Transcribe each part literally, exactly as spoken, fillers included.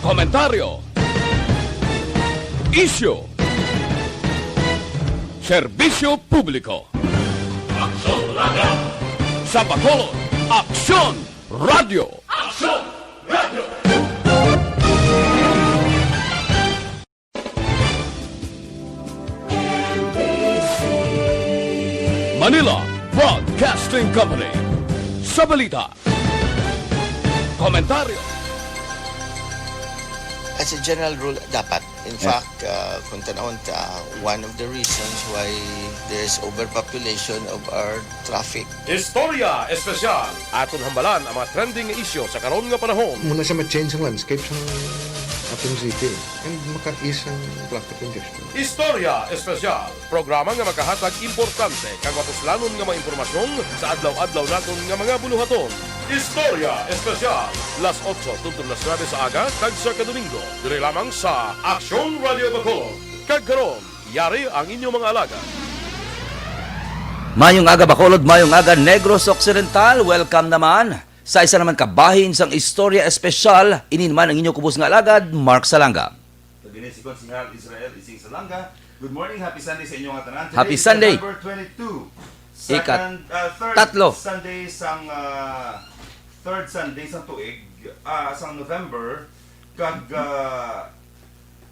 Komentaryo. Isyu. Serbisyo publiko. Aksyon Radio. Sa Bacolod, Aksyon Radio. Aksyon Radio. Manila Broadcasting Company. Sa balita, komentaryo. As a general rule, dapat. In fact, uh, kung tanawon ta, one of the reasons why there's overpopulation of our traffic. Istorya Espesyal. Aton hambalan ang mga trending nga isyu sa karon nga panahon. Muna siya ma-change ang landscape sa ating city and maka-ease ang traffic congestion. Istorya Espesyal. Programa nga makahatag importante kag mapuslanon nga mga impormasyon sa adlaw-adlaw naton nga mga buluhaton. Istorya Espesyal. Las otso tubtob las nuebe sa aga kag sa kadomingo, diri lamang sa Aksyon Radio Bacolod. Kag karon, yari ang inyong mga alagad. Mayong aga Bacolod, mayong aga Negros Occidental. Welcome naman sa isa naman ka bahin sang istorya espesyal. Ini naman ang inyong kubos nga alagad, Mark Salanga. Kag ini si Konsehal Israel Ising Salanga. Good morning, happy Sunday sa inyo nga tanan. Today Happy is Sunday. November twenty-two. Ikat- Second, uh, third tatlo. Sunday sang, uh, third Sunday sang tuig, ah, sang November. Kag, uh,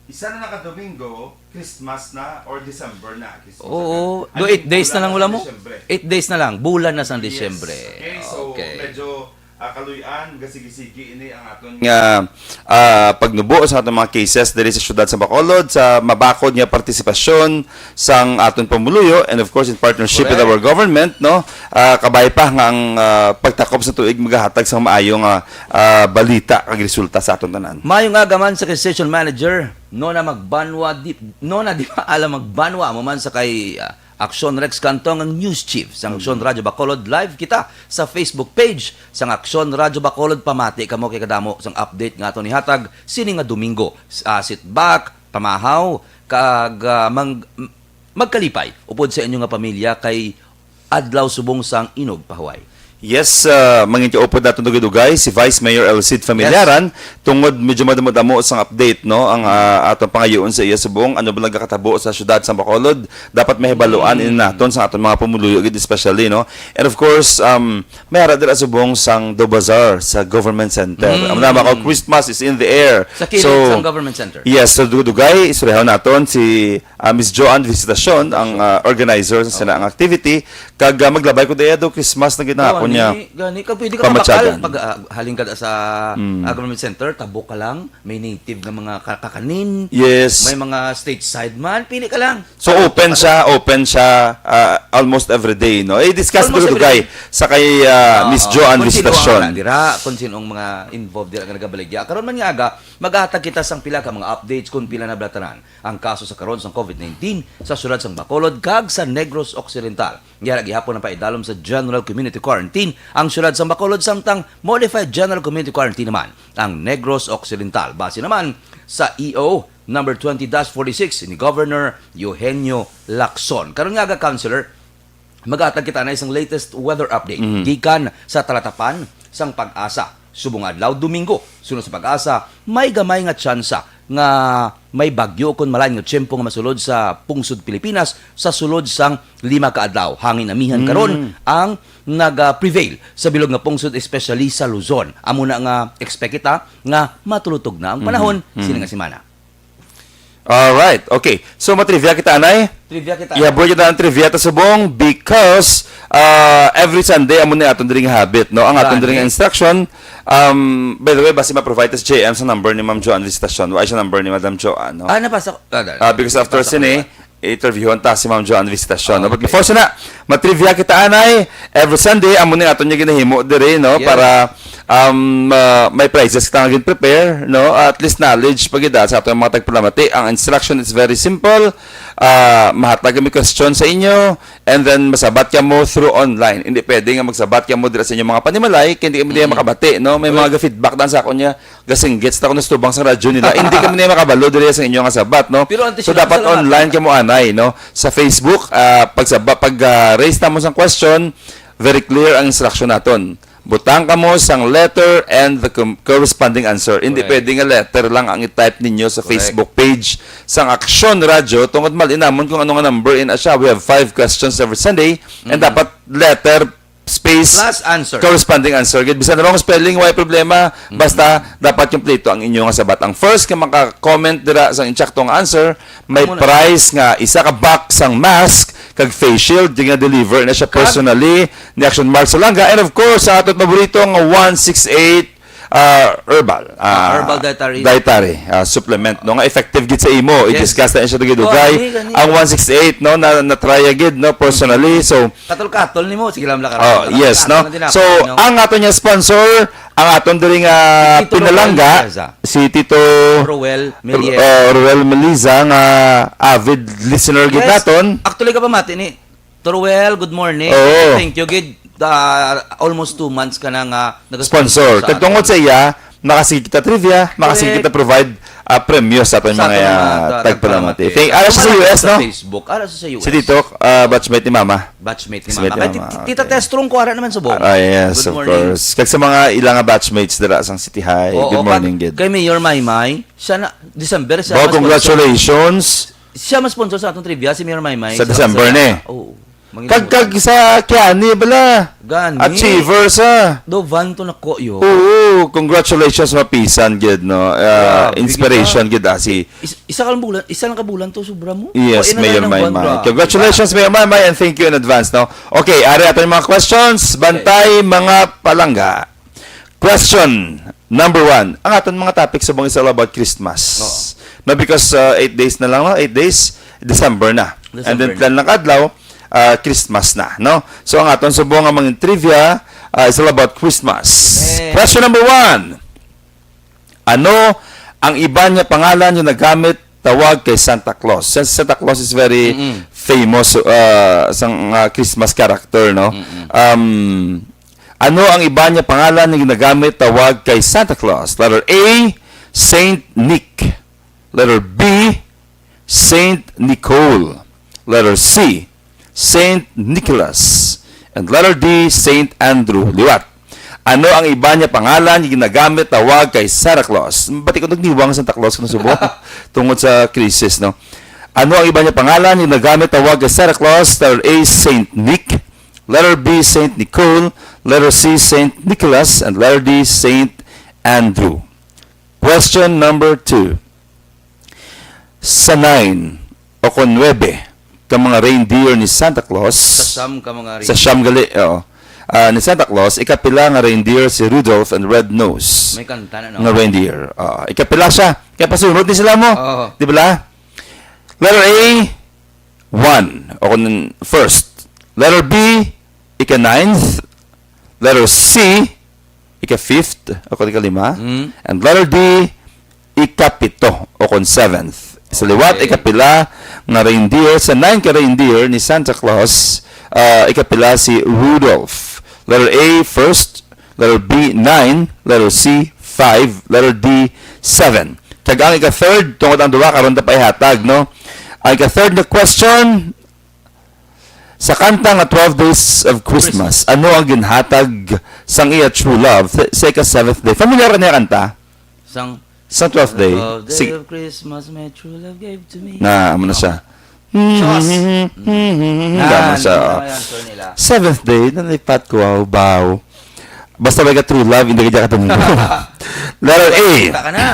isa na lang ka Domingo, Christmas na or December na. Christmas Oo. na. Do I mean, eight days na bulan lang na wala sa mo? Disyembre. Eight days na lang. Bulan na sang Yes. Disyembre. Okay, so Okay. medyo ah, kaluy-an, gasigi-sigi ini ang aton nga ah, pagnubo sa aton mga cases diri sa siyudad sa Bacolod sa mabakod nga partisipasyon sang aton pumuluyo and of course in partnership with Correct. our government, no? Ah, kabay pa nga ang ah, pagtakop sa tuig magahatag sang maayo nga ah, balita kag resulta sa aton tanan. Mayong aga man sa kay station manager, Nona Magbanwa, di, Nona Di Maala Magbanwa, amo man sa kay ah, Aksyon Rex Cantong ang news chief sa Aksyon Radyo Bacolod. Live kita sa Facebook page sang Aksyon Radyo Bacolod. Pamati kamo kay kadamo sang update nga aton ihatag sini nga Domingo. S- ah, sit back, pamahaw, kag ah, mang, m- magkalipay upod sa inyo nga pamilya kay adlaw subong sang inog pahuway. Yes, uh, mangin kaupod naton dugay-dugay si Vice Mayor El Cid Familiaran tungod medyo madamo-damo sang update, no, ang ah, atong pangayoon sa iya subong ano ba nagakatabo sa siyudad sa Bacolod, dapat mahibaluan ini naton sa aton mga pumuluyo gid especially, no. And of course, um, may ara dira subong sang Daw Bazaar sa Government Center. Mm. Amo na, mga Christmas is in the air. Sa kilid So, sang Government Center. Yes, so dugay-dugay istoryahan naton si ah, Miss Joanne Visitacion, ang ah, organizer sa sila ang activity. Kag ah, maglabay ko daya do Christmas na ginahapon niya. Gani, gani ka pwede ka Pamatyagan. mabakal pag ah, halin ka sa Mm. ah, government center, tabok ka lang, may native nga mga ka- kakanin, Yes. may mga stage side man, pili ka lang. So open siya, open siya ah, almost every day, no? I-discuss Almost dugay-dugay sa kay ah, Miss Oo. Joanne Kung sino Visitacion. ang dira, kung sino ang mga involved dira nga nagabaligya. Karon man nga aga, maghatag kita sang pila ka mga updates kung pila na balatanan ang kaso sa karon sang COVID nineteen sa siyudad sang Bacolod kag sa Negros Occidental. Yara gihapon ang paidalom sa General Community Quarantine ang siyudad sang Bacolod, samtang Modified General Community Quarantine naman ang Negros Occidental. Base naman sa E O number twenty dash forty-six ni Governor Eugenio Lacson. Karon nga aga, Councilor, maghatag kita na isang latest weather update Mhm. gikan sa talatapan sang Pag-asa. Subong adlaw, Domingo, suno sa Pag-asa, may gamay nga tsansa nga may bagyo kon malain nga tiyempo nga masulod sa pungsod Pilipinas sa sulod sang lima ka adlaw. Hangin amihan karon Mm. ang naga-prevail sa bilog nga pungsod, especially sa Luzon. Amo na nga expect kita nga matulutog na ang panahon Mhm. sini nga semana. Alright, okay. So matrivia kita, anay? Trivia kita. Ihaboy kita ang trivia ta subong because uh, every Sunday amo ni aton diri nga habit, no? Ang aton diri nga Gani. instruction. Um, by the way, basi ma-provide ta si J M sa number ni Ma'am Joanne Visitacion. Wa siya number ni Madam Joanne, no? Ah, nabasa. Ah, dali. Ah, because after Nabasa ko sini, na. interviewon ta si Ma'am Joanne Visitacion, no? Ah, But okay. Before sina, matrivia kita, anay. Every Sunday amo ni aton nga ginahimo diri, no? Yes. Para um uh, may prizes kita nga gin-prepare, no? At least knowledge pa gid, ah, sa aton mga tagpalamati. Ang instruction is very simple. Ah, mahatag kami question sa inyo and then masabat kamo through online. Hindi pwede nga magsabat kamo dira sa inyong mga panimalay kay hindi kami diha Mm. makabati, no? May mga feedback dan sa akon niya, gasinggits ta ko nastubang sa radyo nila. Hindi kami niya makabalo diri sa inyo nga sabat, no? Pero antes So yun, dapat sa lahat. Online kamo, anay, no? Sa Facebook, ah, pagsaba pag ah, raise namo sang question, very clear ang instruction naton. Butang kamo sang letter and the com- corresponding answer. Hindi Correct. pwede nga letter lang ang i-type ninyo sa Correct. Facebook page sang Aksyon Radyo, tungod mal-inamon kung ano nga number in asya. We have five questions every Sunday, and Mm. dapat letter, space, Plus answer. corresponding answer. Gid, bisan wrong spelling, way problema. Mm. Basta dapat kompleto ang inyo nga sabat. Ang first nga maka-comment dira sa insakto nga answer, may Amo na. prize nga isa ka box sang mask kag face shield, nga deliver na siya Kag personally ni Action Mark Salanga. And of course, ang aton paborito nga one six eight, ah, herbal, ah, Herbal dietary. dietary, ah, supplement, no, nga effective gid sa imo. Yes. I-discuss na siya dugay-dugay. Gani, gani. Ang one six eight, no, na, na-try gid, no, personally. So, Katol-katol nimo, sige lang, lakar. Oh, yes, no? Katol-katol na din ako, So, no? ang aton nga sponsor, ang aton diri nga Si Tito pinalangga, Roel Meliza. si Tito Roel Meliza. uh, Roel Meliza, nga avid listener gid Yes. naton. Actually, ka pamati ni Tito Roel, good morning. Oo. Thank you, gid. Ah, almost two months ka na nga nag-sponsor Sponsor. sa Kag tungod aton. sa iya, makasige kita trivia, makasige Correct. kita provide, ah, premyo sa aton Sa mga, aton mga, ah, ah, tagpalamati. tagpalamati. Thank, ara siya sa Mga U S, sa no? Facebook, ara siya sa U S. Si Tito, ah, batchmate ni Mama. Batchmate ni Batchmate Mama. ni Kay Mama, ti-, Tita okay. Tess Trong, kuha naman sa Bohol. Ah, yes, Good of morning. course. Kag sa mga ila nga batchmates dira sang City High, Oo, good morning, kag gid. kay Mayor Maymay, siya na, December siya Wow, mas sponsor. congratulations. Siya mas sponsor sa atong trivia, si Mayor Maymay. Sa Sa December Sarap ni. Sarap. Oo. Mangin- Kag, kag sa Kiani bala. Gani. Achiever sa. Do van to na ko yo. Oo, congratulations, mapisan gid, no? Ah, Grabe, inspiration gid, ah, si Is-, isa ka lang bulan, isa lang ka bulan to, sobra mo? Yes, O, ina Mayor na lang buwan, Maymay. grabe. Congratulations, Mayor Maymay, and thank you in advance, no? Okay, ari aton mga questions. Bantay, mga palangga. Question number one. Ang aton mga topic subong is all about Christmas. Oo. No, because, uh, eight days na lang, no? Eight days, December na. And then, December na. plan lang adlaw, uh, Christmas na, no? So, ang aton subong nga mga trivia, uh, is all about Christmas. Yes. Question number one. Ano ang iban nga pangalan nga nagamit tawag kay Santa Claus? Since Santa Claus is very Mm-mm. famous, uh, sang, uh, Christmas character, no? Mm-mm. Um, ano ang iban nga pangalan nga ginagamit tawag kay Santa Claus? Letter A, Saint Nick. Letter B, Saint Nicole. Letter C, Saint Nicholas. And letter D, Saint Andrew. Liwat. Ano ang iban nga pangalan nga ginagamit tawag kay Santa Claus? Bati ko nagniwang Santa Claus kung subo tungod sa krisis, no? Ano ang iban nga pangalan nga ginagamit tawag kay Santa Claus? Letter A, Saint Nick. Letter B, Saint Nicole. Letter C, Saint Nicholas. And letter D, Saint Andrew. Question number two. Sa nine o kon nuebe ka mga reindeer ni Santa Claus, Sa siyam ka mga sa reindeer. siyam gali, oo. Ah, ni Santa Claus, ikapila nga reindeer si Rudolph and Red Nose May kanta na, no? nga reindeer. Ah, ikapila siya. Kaya pasunod ni sila mo. Oo. Di ba? Letter A, one. O kung first. Letter B, ika-ninth. Letter C, ika-fifth. O kung ika-lima. Mm. And letter D, ikapito. O kung seventh. Sa liwat, Okay. ikapila nga reindeer. Sa nine ka reindeer ni Santa Claus, ah, ikapila si Rudolph. Letter A, first. Letter B, nine. Letter C, five. Letter D, seven. Kag ang ika-third, tungod ang duha, karon ta pa ihatag, no? Ang ika-third na question, sa kanta nga Twelve Days of Christmas, Christmas. ano ang ginhatag sang iya true love sa, sa ika-seventh day? Familiar ka niya kanta? Sang Sa twelfth day? Twelfth day Sig- of Christmas, my true love gave to me. Na, amo na siya. Diyos. Tama Yan, siya. Tama yan, sir nila. Seventh day, nalipat ko, wow, bow. Basta may ka true love, hindi ka dyan katunggo. Letter A. Kita ka na.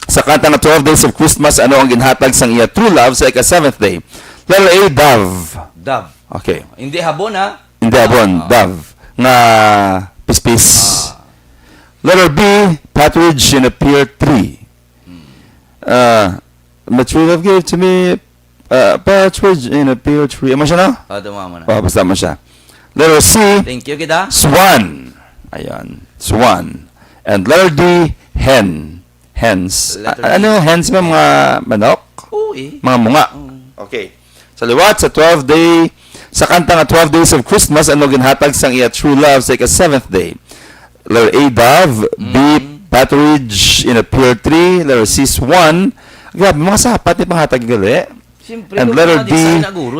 Sa kanta nga Twelve Days of Christmas, ano ang ginhatag sang iya true love sa ika-seventh day? Letter A, dove. Dove. Okay. Hindi habon, ha? Hindi habon, Ah. dove. Nga pispis. Ah. Letter B, partridge in a pear tree. Hmm. Ah, my true love gave to me, ah, partridge in a pear tree. Amo siya, no? Ah, tama mo na. Oh, basta mo siya. Letter C, Thank you, kita. swan. Ayan, swan. And letter D, hen. Hens. Letter A. A-, ano, hens ba, mga manok? Oo, eh. Mga munga. Oo. Okay. Sa liwat, sa twelve day, sa kanta nga Twelve Days of Christmas, ano ginhatag sang iya true love sa ika-seventh day? Letter A, dove. B, Mm. partridge in a pear tree. Letter C, swan. Grabe, mga sapat ni panghatag gali. Siyempre, and letter D,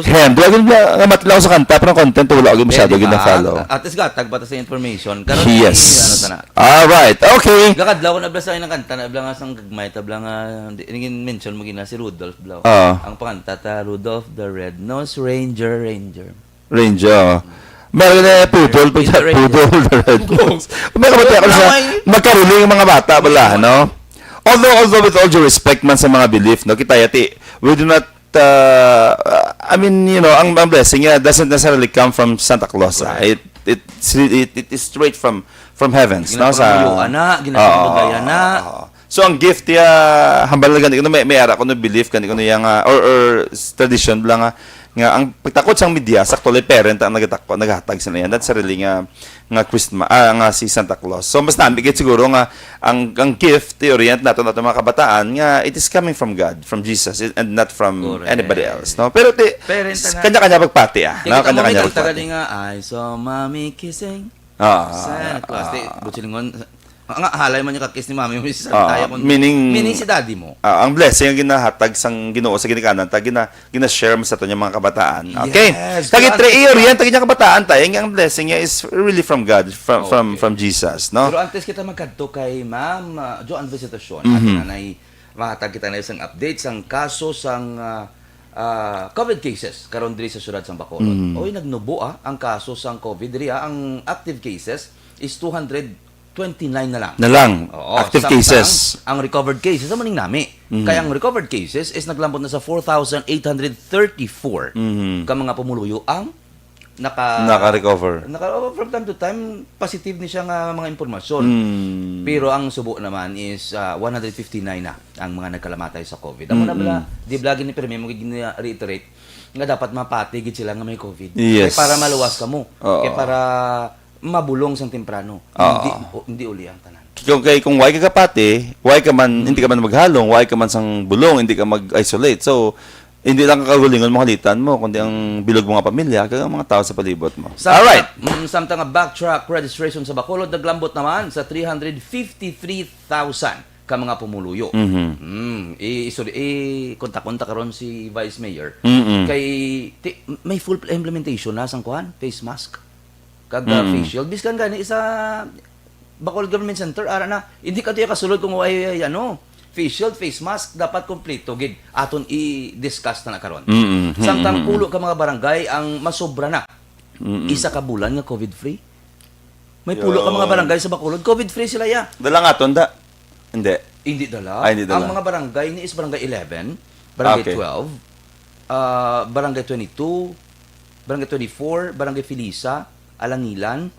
Henry. Agin bla nga matlaw sa kanta, pero ang content wala agin masyado gina-follow. At least gatag pa ta sa information. Karon, yes, ano ta na? All right. Okay. Gakadlaw ko na bla sa inang kanta na bla nga sang gagmay ta bla nga, di, naging mention mo gina si Rudolph bla. Oo. Ang panganta ta, Rudolph the Red-Nosed Ranger, Ranger. Ranger. Meron na pudol, pudol the Red Nose. May kabati ako sa magkariling mga bata bala, no? Although, although with all due respect man sa mga belief, no, kita yati, we do not, uh, I mean, you know, ang, ang blessing niya doesn't necessarily come from Santa Claus. Ah. It, it's re- it, it is straight from from heavens, no? Sa ginapangayuan na, ginapangdugaya na. Oo. So ang gift niya, hambal na gani kuno may, may ara kuno belief gani kuno iya nga, or, or s- tradition lang nga, nga ang pagtakod sang media, sakto lay parent ang nagatakod, naghatag sa niya. That's really nga, nga Christmas, ah, nga si Santa Claus. So mas nami gid siguro nga ang, ang gift i-orient nato nato mga kabataan nga it is coming from God, from Jesus, and not from anybody else, no? Pero ti, kanya-kanya pagpati, ah, no? Kanya-kanya pagpati. Kanya-kanya pagpati. Nga, "I saw mommy kissing Santa Claus." Ti, buot silingon, nga halay man niya ka-kiss ni mami mo si Santa, ah, kung meaning, meaning si daddy mo. Ah, ang blessing ang ginahatag sang Ginoo sa ginikanan ta, gina-, gina-share mo sa aton nga mga kabataan. Okay? Yes, kag i-orient ta gid ang kabataan ta, nga ang blessing niya is really from God, from, from, okay, from Jesus, no? Pero antes kita magkadto kay Ma'am, ah, Joanne Visitacion, mhm, aton anay mahatag kita na isang update sang kaso sang, ah, ah, COVID cases karon diri sa siyudad sang Bacolod. Mm. Oy, nagnubo, ah, ang kaso sang COVID diri, ah. Ang active cases is two hundred twenty-nine na lang. Na lang. Oo, active cases. Samtang ang recovered cases amo ning nami. Mm. Kay ang recovered cases is naglambot na sa four thousand eight hundred thirty-four, mhm, ka mga pumuluyo ang naka-, naka-recover. Naka-, oh, from time to time, positive ni siya nga mga impormasyon. Mm. Pero ang subo naman is, ah, one hundred fifty-nine na ang mga nagkalamatay sa COVID. Amo na bala, mm-mm, di bala gini pirmi mo gid gina-reiterate nga dapat mapati gid sila nga may COVID. Yes. Kay para maluwas kamo. Oo. Kay para mabulong sang temprano. Oo. Hindi, o, hindi uli ang tanan. Kung kay, kung way ka kapati, way ka man, mm, hindi ka man maghalong, way ka man sang bulong, hindi ka mag-isolate. So, hindi lang ka kaugalingon mo halitan mo, kundi ang bilog mo nga pamilya, kag ang mga tao sa palibot mo. Sa, alright, mm, samtang nga backtrack registration sa Bacolod, naglambot naman sa three hundred fifty-three thousand ka mga pumuluyo. Mhm. Mm, i-, i-, sorry, i-kontak-kontak karon si Vice Mayor. Mm-mm. Kay, ti-, may full implementation na sang kuan, face mask. Kag, uh, mm, face shield. Biskan gani sa Bacolod Government Center, ara na. Hindi ka tuya kasulod kung way, ano, face shield, face mask, dapat kompleto gid. Aton i-discuss na, na karon. Mm-mm. Samtang, mm-mm, pulo ka mga barangay ang masobra na. Mm-mm. Isa ka bulan nga COVID free. May pulo ka mga barangay sa Bacolod, COVID free sila, ya. Dala nga aton, da. Hindi. Hindi dala. Ah, hindi dala. Ang mga barangay ni is Barangay eleven, Barangay, okay, twelve, ah, Barangay twenty-two, Barangay twenty-four, Barangay Felisa, Alangilan,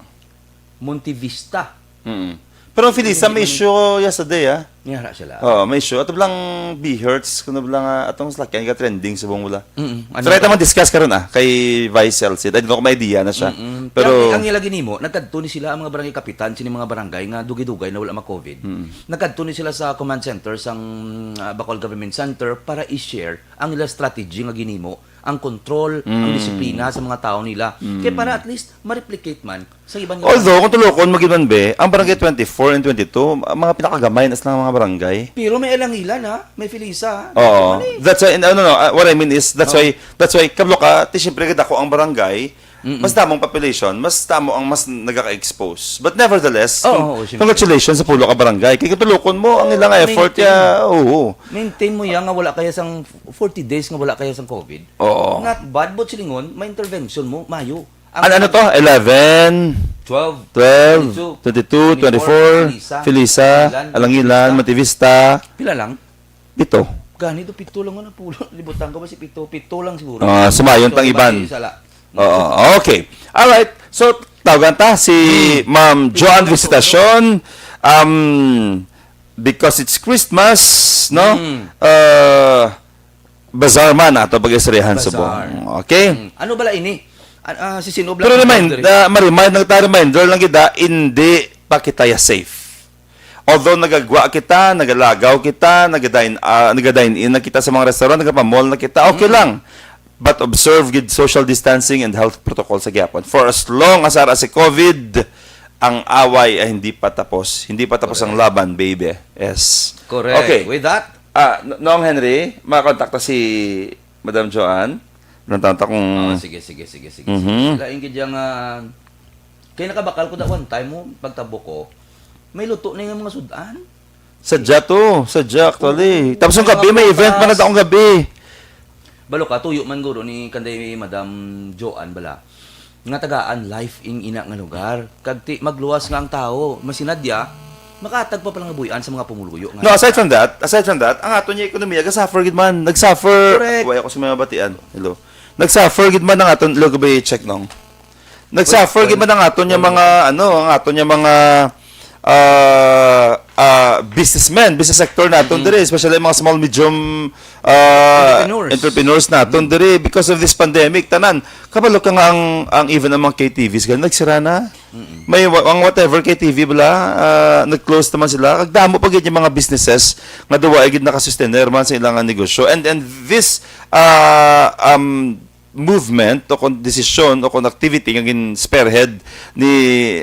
Monte Vista. Mm. Pero ang Felisa, hindi may man issue yesterday, ah. May ara sila. Oo, may issue. Ato lang B Hertz, kuno lang, ah, atong salakyan ka trending subong wala. Mm, ano ba? Try ta man discuss karon, ah, kay Vice Elcid. I don't know kung may idea na siya. Mm-mm. Pero ang, ang ila ginimo, nagkadto ni sila ang mga barangay kapitan, sini mga barangay nga dugay-dugay na wala ma-COVID. Mm. Nagkadto ni sila sa command center sang, ah, Bacolod Government Center para i-share ang ila strategy nga ginimo, ang control, ang, mm, disiplina sa mga tao nila. Mm. Kaya para at least ma-replicate man sa iban nga. Although, kung tulokon mo gid man, be, ang Barangay twenty-four and twenty-two, ang mga pinakagamay na sila nga mga barangay. Pero may Alangilan, ha? May Felisa, ha? Oo. Ano eh? That's why, no, no, no, uh, what I mean is, that's, oh, why, that's why, kablo ka, ti siyempre, dako ang barangay, mm-mm, mas damo ang population, mas damo ang mas nagaka-expose. But nevertheless, oo, con-, oo, siyempre, congratulations sa pulo ka barangay. Kay kung tulokon mo, ang ilang effort, maintain, ya, oo. Maintain mo yan nga wala kaya sang forty days nga wala kaya sang COVID. Oo. Not bad, buot silingon, may intervention mo, mayo. Ang ano to? Eleven, twelve, twelve, twenty-two, twenty-four, twenty-four, Felisa, Felisa, Alangilan, Alangilan, Monte Vista. Monte Vista. Pila lang? Pito. Gani to, pito lang na pulo. Libutan ko ba si pito? Pito lang siguro. Ah, sumayon pang iban. Pito, lima, isa la. Oo, okay. All right. So, tawagan ta si, hmm, Ma'am Joan Visitacion. Um, because it's Christmas, no? Hmm. Uh, Bazaar man ato pag-istoryahan subong. Bazaar. Okay? Mm. Ano bala ini? Ah, ah, si sino bala? Pero ang remind, order? Ah, ma-remind lang ta, reminder lang kita, hindi pa kita ya safe. Although nagagwa kita, nagalagaw kita, nagadine, ah, nagadine in na kita sa mga restaurant, nagapamall na kita, okay, mm, lang. But observe gid social distancing and health protocol sa gyapon. For as long as ara si COVID, ang away ay hindi pa tapos. Hindi pa tapos ang, correct, laban, baby. Yes. Correct. Okay. With that, ah, N-, Nong Henry, makontakta si Madam Joanne, nantanta kung Ah, sige, sige, sige, sige, Mhm. sige. Lain gid yang, ah, kay nakabakal ko da one time mo, pagtabo ko, may luto na yung mga sudan. Sadya to, sadya actually. Oo. Tapos ang Ay, gabi, may mga event man prutas. Akong gabi. Balo ka, tuyo man guro ni kanday Madam Joanne bala. Nga tagaan life ing ina nga lugar. Kag ti magluwas nga ang tawo, masinadya, makatag pa palang buy-an sa mga pumuluyo nga. No, aside from that, aside from that, ang ato niya ekonomiya, ga-suffer gid man. Nag-suffer. Correct. Wala ko sa mga batian. Hello. Nag-suffer gid man ang aton, look, ba, check nong. Nag-suffer Well, gid man ang aton niya well, mga, ano, ang aton niya mga, ah, ah, businessmen, business sector naton Mm-hmm. dire, especially mga small, medium, ah, Entrepreneurs. entrepreneurs naton Mm-hmm. dire because of this pandemic. Tanan, kabalo ka nga ang, ang even ang mga K T Vs, ganun, nagsira na. Mm-mm. May wa-, ang whatever K T V bala, ah, nag-close naman sila. Kag damo pa gid yung mga businesses nga duwa gid nakasustener man sa ilang negosyo. And, and this, ah, um, movement o kon desisyon o kon activity nga gin-spearhead ni,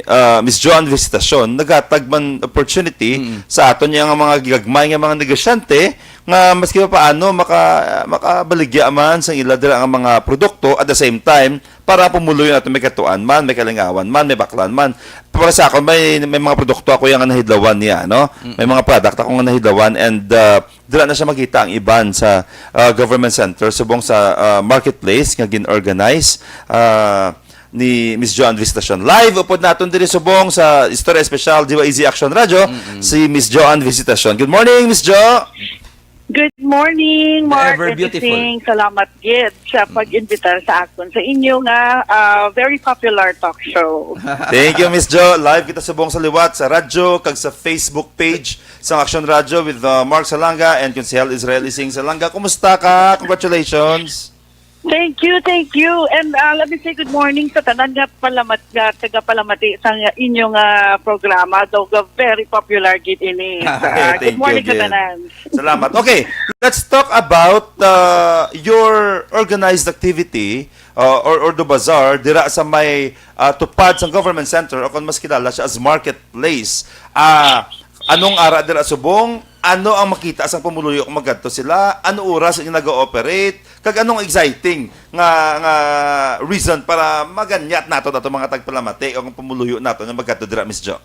ah, Miss Joan Visitacion, naghatag man opportunity Mm. sa aton niya nga mga gigagmay nga mga negosyante nga maski pa paano maka-, makabaligya man sa ila dira nga mga produkto, at the same time, para pumuluyo nato may katuan man, may kalingawan man, may baklan man. Para sa akon, may, may mga produkto ako yang nahidlawan niya, no? Mm. May mga product ako nga nahidlawan, and, ah, dira na siya makita ang iban sa, ah, government center subong sa, ah, marketplace nga gin-organize, ah, ni Miss Joan Visitacion. Live upod naton diri subong sa Istorya Espesyal, D Y E Z Action Radio, Mm-mm. si Miss Joan Visitacion. Good morning, Miss Jo. Good morning, The Mark ever and beautiful. Ising. Salamat gid sa Mm. pag-imbitar sa akon sa inyo nga, ah, very popular talk show. Thank you, Miss Jo. Live kita subong sa liwat sa radyo kag sa Facebook page sang Action Radio with, uh, Mark Salanga and Konsehal Israel Ising Salanga. Kumusta ka? Congratulations. Thank you, thank you. And, uh, let me say good morning sa tanan nga palamat-, nga tagapalamati sa inyo nga programa. Daw nga very popular gid ini. So, uh, Thank good morning you sa again. Tanan. Salamat. Okay, let's talk about, uh, your organized activity, uh, or, or the bazaar dira sa may, uh, tupad sang government center o kon mas kilala siya as marketplace. Ah, anong ara dira subong? Ano ang makita sang pumuluyo kung magkadto sila? Ano oras ang nag-ooperate? Kag anong exciting nga, nga reason para maganyat nato ato mga tagpalamati o ang pumuluyo nato nga magkadto dira, Miss Jo?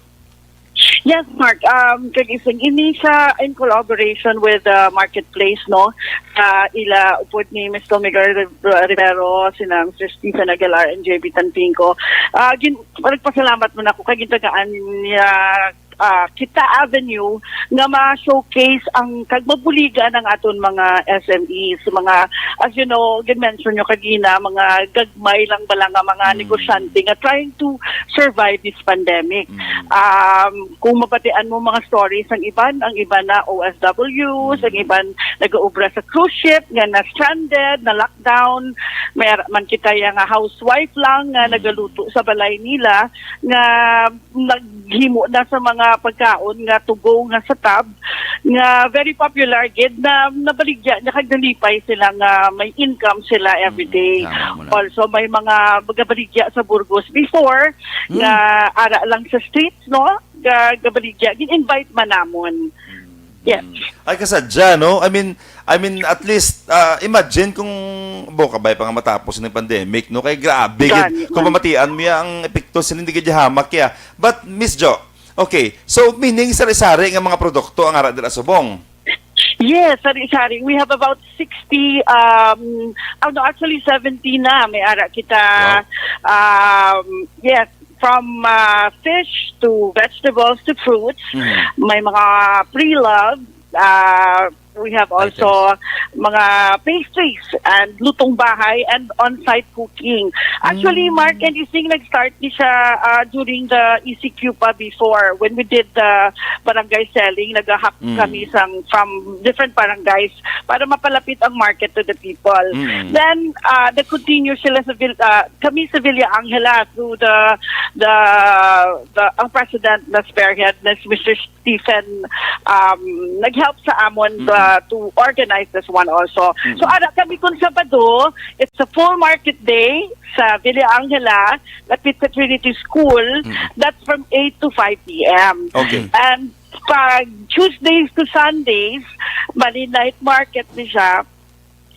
Yes, Mark. Um, kag isang ini siya in collaboration with the marketplace, no? Sa ila upod ni Mister Miguel Riv-, Rivero, sina Mister Stephen Aguilar, and J B Tantinco. Ah, gin-, nagpasalamat man ako kag gintagaan niya, ah, kita avenue nga ma-showcase ang kag mabuligan ang aton mga S M Es, mga, as you know, gin-mention nyo kagina, mga gagmay lang bala nga mga Mm. negosyante nga trying to survive this pandemic. Mm. Um, kung mabatian mo mga stories ang iban, ang iban na O F Ws, Mm. ang iban nagaobra sa cruise ship nga na-stranded, na-lockdown, may ara man kita ya nga housewife lang nga Mm. nagaluto sa balay nila nga naghimo na sa mga pagkaon nga to go nga sa tub, nga very popular gid, na nabaligya niya kag nalipay sila nga may income sila every Mm, day. Tama mo na. Also, may mga magabaligya sa Burgos before Mm. nga ara lang sa streets, no? Ga-, gabaligya, gin-invite man namon. Mm. Yes. Mm. Ay, kasadya, no? I mean, I mean, at least, ah, imagine kung, bo, kabay pa nga matapos ng pandemic, no? Kay grabe, gid. Gani. Kung mamatian mo ya ang epekto, sila hindi gid hamak ya. But, Miss Jo, okay, so, meaning, sari-sari nga mga produkto ang ara dira subong? Yes, sari-sari. We have about sixty, um, oh, no, actually, seventy na. May ara kita, Wow. um, yes, from, uh, fish to vegetables to fruits. Mhm. May mga pre-loved, uh, we have also Items. mga pastries and lutong bahay and on-site cooking. Actually, Mm. Mark and Ising, nag-start ni siya, uh, during the E C Q pa before, when we did the barangay selling. Nagahap Mm. kami sang, from different barangays para mapalapit ang market to the people. Mm. Then, uh, nag-continue sila sa Vil-, uh, kami sa Villa Angela through the, the, the, ang president na spearhead na si Mister Stephen, um, nag-help sa amon, Mm. uh, to organize this one also. Mm. So, ara kami kung Sabado, it's a full market day sa Villa Angela, lapit sa Trinity School. Mm. That's from eight to five P M. Okay. And pag Tuesdays to Sundays, bali night market ni siya,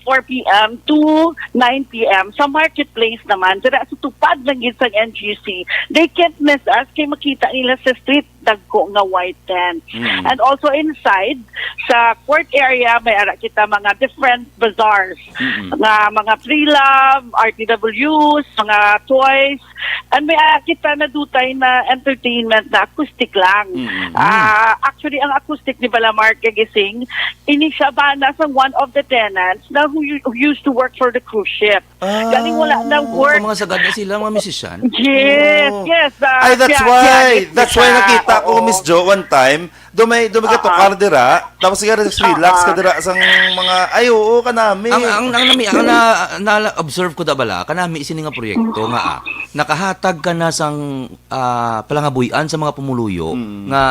four p m to nine p m. Sa marketplace naman, dira sa tupad lang gid sang N G C, they can't miss us kay makita nila sa street, dagko nga white tent. Mm. And also inside, sa court area, may ara kita mga different bazaars. Mm. Nga mga pre-love, R T Ws, mga toys, and may ara kita na dutay na entertainment na acoustic lang. Mm. Ah, actually, ang acoustic ni Balamar Kagising, ini siya bana sang one of the tenants na who, u- who used to work for the cruise ship. Ah, galing wala na oo, work. Mga sagad na sila, mga musician. Yes, oo, yes. Ah, ay, that's kaya, why. Kaya, that's why nakita ko, oo. Miss Jo, one time, do may, do may katukar dira, tapos siya relax ka dira sang mga, ay, oo, kanami. Ang, ang, ang, nami, ang na, na, observe ko da bala, kanami sini nga proyekto nga, ah, nakahatag ka na sang, ah, palangabuy-an sa mga pumuluyo nga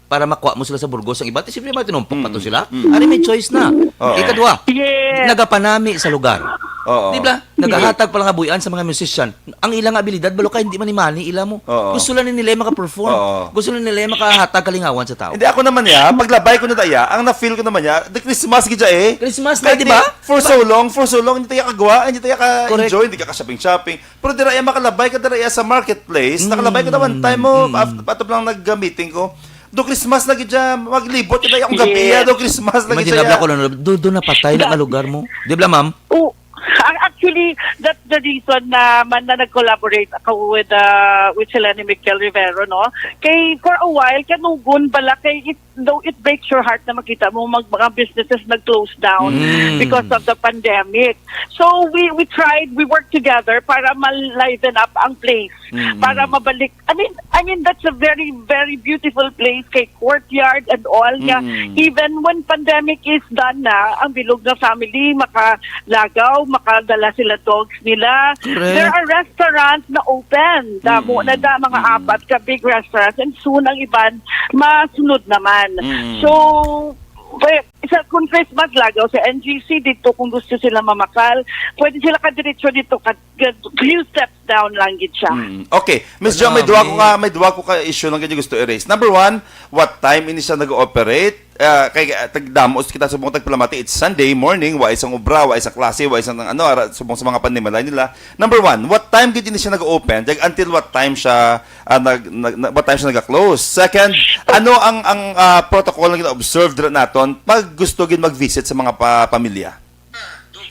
para makuha mo sila sa Burgos ang iba. Ti, siyempre, may tinumpok pa to sila. Mm. Ari may choice na. Oo. Ikadwa, yes, nagapanami sa lugar. Oo. Di ba? Nagahatag palangabuy-an sa mga musician. Ang ilang abilidad, balo ka, hindi man imani ila mo. Oo. Gusto lang nila maka-perform. Oo. Gusto lang nila makahatag kalingawan sa tao. Hindi, ako naman ya, paglabay ko na daya, ang na-feel ko naman ya, the Christmas gid ya eh. Christmas na, di ba? For so long, for so long, hindi tayo kagawa, hindi tayo ka-enjoy, hindi ka ka-shopping-shopping. Pero dira iya makalabay ka dira iya sa marketplace, nakalabay ko na one time mo, mm, af-, ato lang nag-meeting ko. Do Christmas na gid siya, maglibot ka na akong gabi, yes, do Christmas na gid siya. Imagine, bla ko lang, do, do napatay na nga lugar mo. Di ba, ma'am? Oh, a- actually, that's the reason na man na nag-collaborate ako with, uh, with sila ni Miguel Rivero, no? Kay for a while, kanugon bala kay it, though it breaks your heart na makita mo mag, mga businesses nag-close down, mm, because of the pandemic. So we we tried, we worked together para ma-liven up ang place, mm, para mabalik. I mean, I mean that's a very, very beautiful place kay courtyard and all nga. Mm. Even when pandemic is done na, ang bilog nga family makalagaw, makadala sila dogs nila. Correct. There are restaurants na open. Damo na da, mga, mm, apat ka big restaurants, and soon ang iban masunod naman. Mm. So, well, sa, kung Christmas lagaw sa N G C dito, kung gusto sila mamakal, pwede sila kadiretso dito, ka, ka, few steps down lang gid siya. Mm. Okay, Miss Jo, may duha ko ka, may duha ko ka issue lang gid gusto i-raise. Number one, what time ini siya nag-ooperate? Ah, kay, ah, tagdamo kita subong tagpalamati, it's Sunday morning, wa isang obra, wa isang klase, wa isang ano, ara, subong sa mga panimalay nila. Number one, what time gid ini siya nag-open? Kag until what time siya, ah, nag, nag, nag- what time siya nag-close? Second, ano ang, ang, ah, protocol nga gina-observe dira naton pag gusto gid mag-visit sa mga pa, pamilya?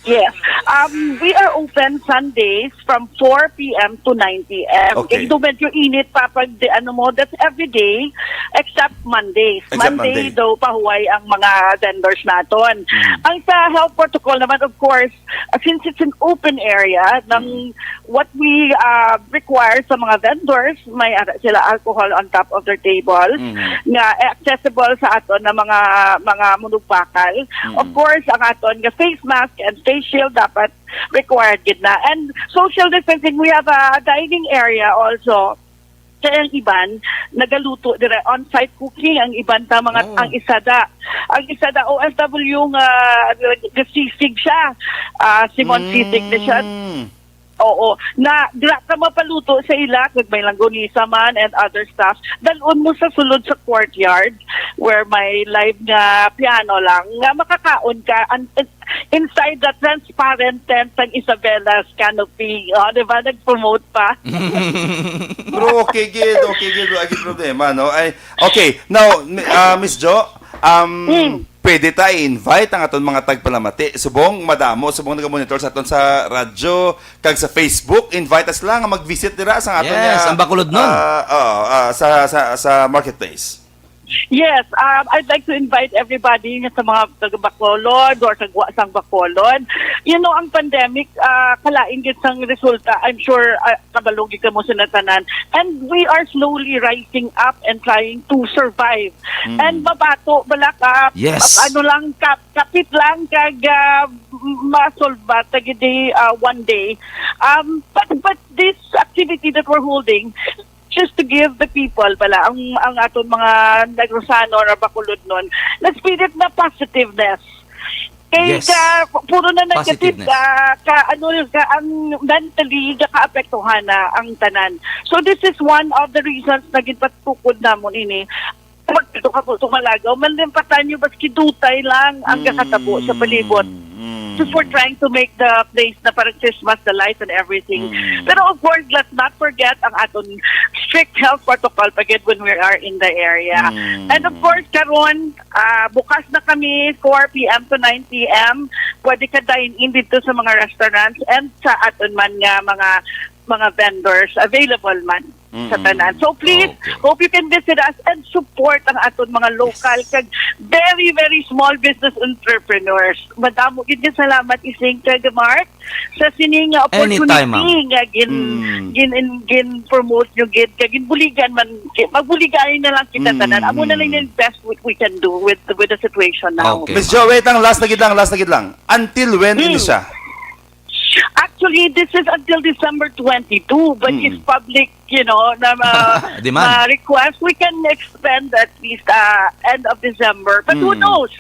Yes. Um, we are open Sundays from four p m to nine p m. Okay. Kay do medyo init pa pag di, ano mo, that's every day except Mondays. Except Monday, Monday daw pahuway ang mga vendors naton. Mm. Ang sa health protocol naman, of course, uh, since it's an open area, ng, mm, what we, uh, require sa mga vendors, may ara sila alcohol on top of their table, mm, nga accessible sa aton na mga, mga manugpakal. Mm. Of course, ang aton nga face mask and face shield dapat required gid na. And social distancing, we have a dining area also. Kay ang iban nagaluto dire, on-site cooking ang iban ta mga, oh, ang isa da. Ang isa da O F W nga, nga sisig siya. Ah, Simon, mm, sisig na siya. Oo. Na dira ka mapaluto sa ila, kag may langgonisa man and other stuff. Dalon mo sa sulod sa courtyard where may live nga piano lang, nga makakaon ka. An-, inside the transparent tent sang Isabella's canopy. O, di ba? Nag-promote pa. Pero okay gid, okay gid, wala gid problema, no? Ay, okay. Now, mi-, ah, Miss Jo, um, hmm, pwede ta i-invite ang aton mga tagpalamati. Subong madamo, subong nagamonitor sa aton sa radyo, kag sa Facebook, invite us lang nga mag-visit dira sa aton, yes, nga, ang Bacolodnon, ah, oo, ah, sa, sa, sa marketplace. Yes, um, I'd like to invite everybody nga sa mga taga Bacolod or sa gwa sang Bacolod. You know, ang pandemic, ah, kalain gid sang resulta. I'm sure, ah, kabalo gid kamo sa natanan. And we are slowly rising up and trying to survive. Mm. And mabato, bala ka, yes, ano lang, kap-, kapit lang, kag, ah, masolba ta gid, ah, one day. Um, but, but this activity that we're holding, just to give the people pala, ang, ang aton mga Negrosano or Bacolodnon, na spirit na positiveness. Kay, yes, ka, puro na negative, positiveness, ka, ka, ano, ka, ang mentally, kaapektuhan na ang tanan. So this is one of the reasons na ginpatukod namon ini. Pag ito ka po tumalagaw, manlimpatan nyo, baski dutay lang ang kakatabo sa palibot. Mm. Just for trying to make the place na parang Christmas, the lights and everything. Mm. Pero of course, let's not forget ang aton strict health protocol pagid when we are in the area. Mm. And of course, karon, ah, bukas na kami four p m to nine p m. Pwede ka dine in dito sa mga restaurants and sa aton man nga mga mga vendors available man sa Mm-mm. tanan. So please, Okay. hope you can visit us and support ang aton mga local Yes. kag very, very small business entrepreneurs. Madamo gid nga salamat, Ising kag Mark, sa sini nga Anytime, opportunity ma'am. nga gin, Mm. gin, gin, gin-promote nyo gid, kag ginbuligan man, magbuligan na lang kita Mm, tanan. Amo na lang mm. yung best we, we can do with with the situation now. Okay, Miss ma'am. Jo, wait lang, last na gid lang, last na gid lang. Until when ini Mm. siya? Actually, this is until December twenty-two, but Mm. if public, you know, na ma-, Demand. ma-request, we can extend at least, uh, end of December. But who Mm. knows?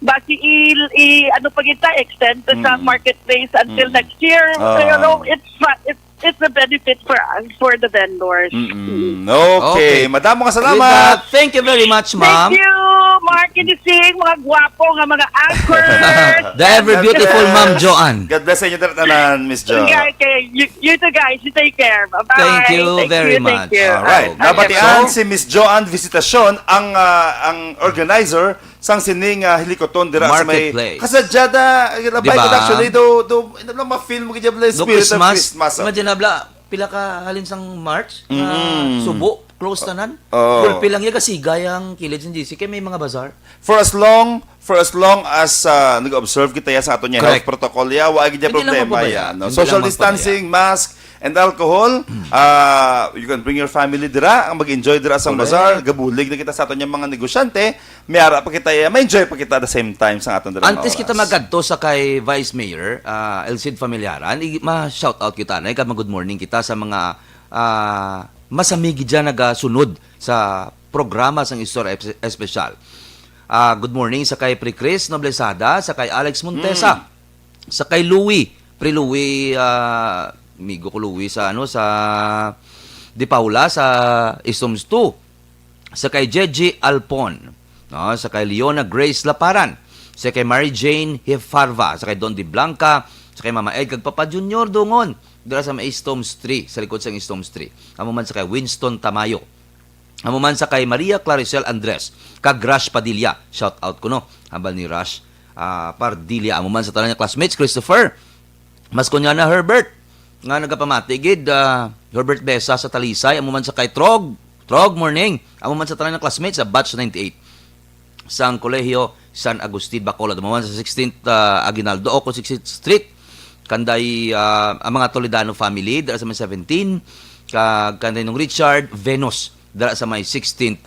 Basi i, i, ano pa kita, extend pa sa Mm. marketplace until Mm. next year. Ah. Pero it's fa-, it's, it's a benefit for us, for the vendors. Mm-mm. Mm. Okay. Okay. Madamo nga With salamat. that, thank you very much, ma'am. Thank you, Mark and Ising, mga gwapo nga mga anchors. The ever beautiful Yes. Ma'am Joanne. God bless sa inyo tanan, Miss Jo. Okay, okay. You, you too, guys. You take care. Bye-bye. Thank you Thank very you, thank much. you. Alright. Okay. Nabatian So, si Miss Joanne Visitacion, ang, ah, ang organizer sang sining, ah, hilikoton dira sa may Marketplace. Kasadyada, ah, Di ba? Production, eh, do, do, ano lang, ma-feel mo gid yung Do spirit of Christmas. Christmas, oh. Imagine, habla, pila ka halin sang March, nga Mm. subo, close tanan. Oo. Gulpi lang iya, kasigay ang kilid sa G C, kay may mga bazaar. For as long, for as long as, ah, nag-observe kita ya sa aton nga health Correct. protocol ya, wa gid ya Hindi lang problema mapabaya. ya, no? Hindi Social lang mapabaya. distancing, mask, and alcohol. Mm. Ah, you can bring your family dira, ang mag-enjoy dira sa Correct. bazaar. Gabulig na kita sa aton nga mga negosyante. May ara pa kita ya, may enjoy pa kita at the same time sa aton dira nga Antes kita oras. magadto sa kay Vice Mayor, ah, Elcid Familiaran, i-, ma-shout out kita na, ika mag-good morning kita sa mga, ah, masamig dyan nagasunod sa programa sang Istorya Espe-, Espesyal. Ah, good morning sa kay Pre Chris Noblesada, sa kay Alex Montesa, Mm. sa kay Louie, Pre Louie, ah, amigo ko Louie sa, ano, sa De Paula, sa Istoms two, sa kay Jeji Alpon, no, sa kay Leona Grace Laparan, sa kay Mary Jane Hifarva, sa kay Don De Blanca, sa kay Mama Ed kag Papa Junior Dungon, dira sa may Istoms three, sa likod sang Istoms three. Amo man sa kay Winston Tamayo. Amo man sa kay Maria Claricel Andres, kag Rash Padilla. Shout out ko, no? Hambal ni Rash, ah, Pardilla. Amo man sa tanan nga classmates, Christopher. Mas kunya na Herbert, nga nagapamati gid, ah, Herbert Besa sa Talisay. Amo man sa kay Trog. Trog, morning. Amo man sa tanan nga classmates sa batch ninety-eight sang Kolehiyo San Agustin, Bacolod. Amo man sa sixteenth, ah, Aguinaldo, o kung sixteenth Street. Kanday, ah, ang mga Toledano family, dira sa may seventeen, kag kanday nung Richard Venus, dira sa may sixteenth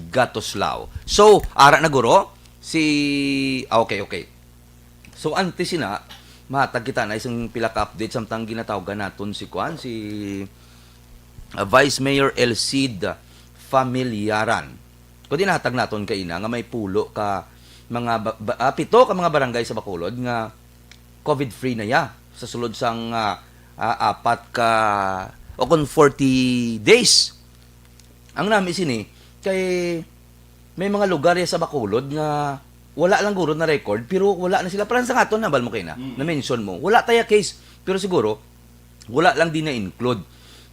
Gatoslao. So, ara na guro, si, ah, okay, okay. So, antes sina, mahatag kita na isang pila ka update samtang ginatawgan naton si kuan, si, ah, Vice Mayor Elcid Familiaran. Kundi nahatag naton kaina nga may pulo ka mga ba-, ba-, ah, pito ka mga barangay sa Bacolod nga COVID-free na ya sa sulod sang, ah, ah, apat ka o kon forty days. Ang nami sini kay may mga lugar ya sa Bacolod nga wala lang guro na record, pero wala na sila. Parang sa nga aton, nabal mo kaina, Mm. na-mention mo. Wala taya case, pero siguro, wala lang din na-include.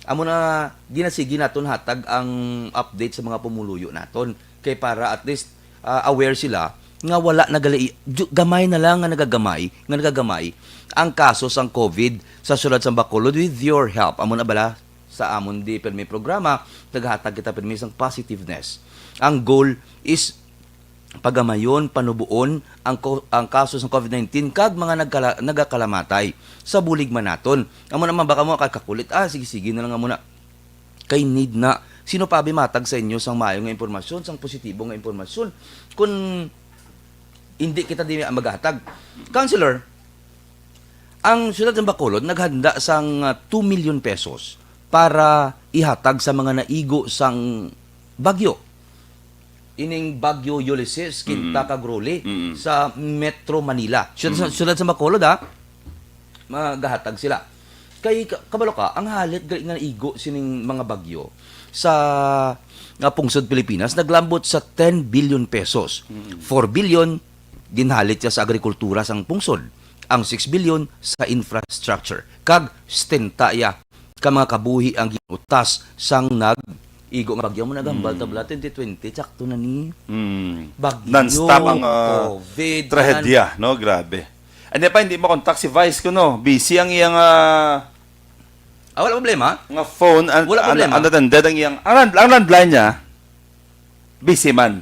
Amo na, ginasigi naton hatag ang update sa mga pumuluyo naton. Kay para at least, ah, aware sila nga wala na gali-, ju-, gamay na lang nga nagagamay, nga nagagamay ang kaso sang COVID sa siyudad sang Bacolod with your help. Amo na bala sa amon di pirmi programa, naghatag kita pirmi sang positiveness. Ang goal is pagamayon, panubuon ang ko-, ang kaso sang COVID nineteen kag mga nagkala-, nagakalamatay sa bulig man naton. Amo naman baka mo kay kakulit, ah, sige, sige na lang amo na. Kay need na. Sino pa abi matag sa inyo sang maayo nga impormasyon, sang positibo nga impormasyon? Kung hindi kita di maghatag. Counselor, ang siyudad ng Bacolod naghanda sang, ah, two million pesos para ihatag sa mga naigo sang bagyo. Ining Bagyo Ulysses, Mm. Kinta kag Rolly Mm. sa Metro Manila. Siyudad sa, Mm. siyudad sa Bacolod, ha? Magahatag sila. Kay ka-, kabalo ka, ang halit gali nga naigo sining mga bagyo, sa nga pungsod Pilipinas naglambot sa ten billion pesos. Four billion ginhalit siya sa agrikultura sang pungsod. Ang six billion sa infrastructure. Kag setenta iya ka mga kabuhi ang ginutas sang nag-igo nga bagyo. Mo nagambal ta bala twenty twenty, sakto na ni. Mm. Bagyo, Non-stop ang, ah, COVID, trahedya, no? Grabe. Ano pa, hindi mo contact si Vice ko, no? Busy ang iyang, ah, Ah, wala problema. nga phone, and, Wala and, problema. Unattended ang iyang, ang, land- ang landline niya, busy man.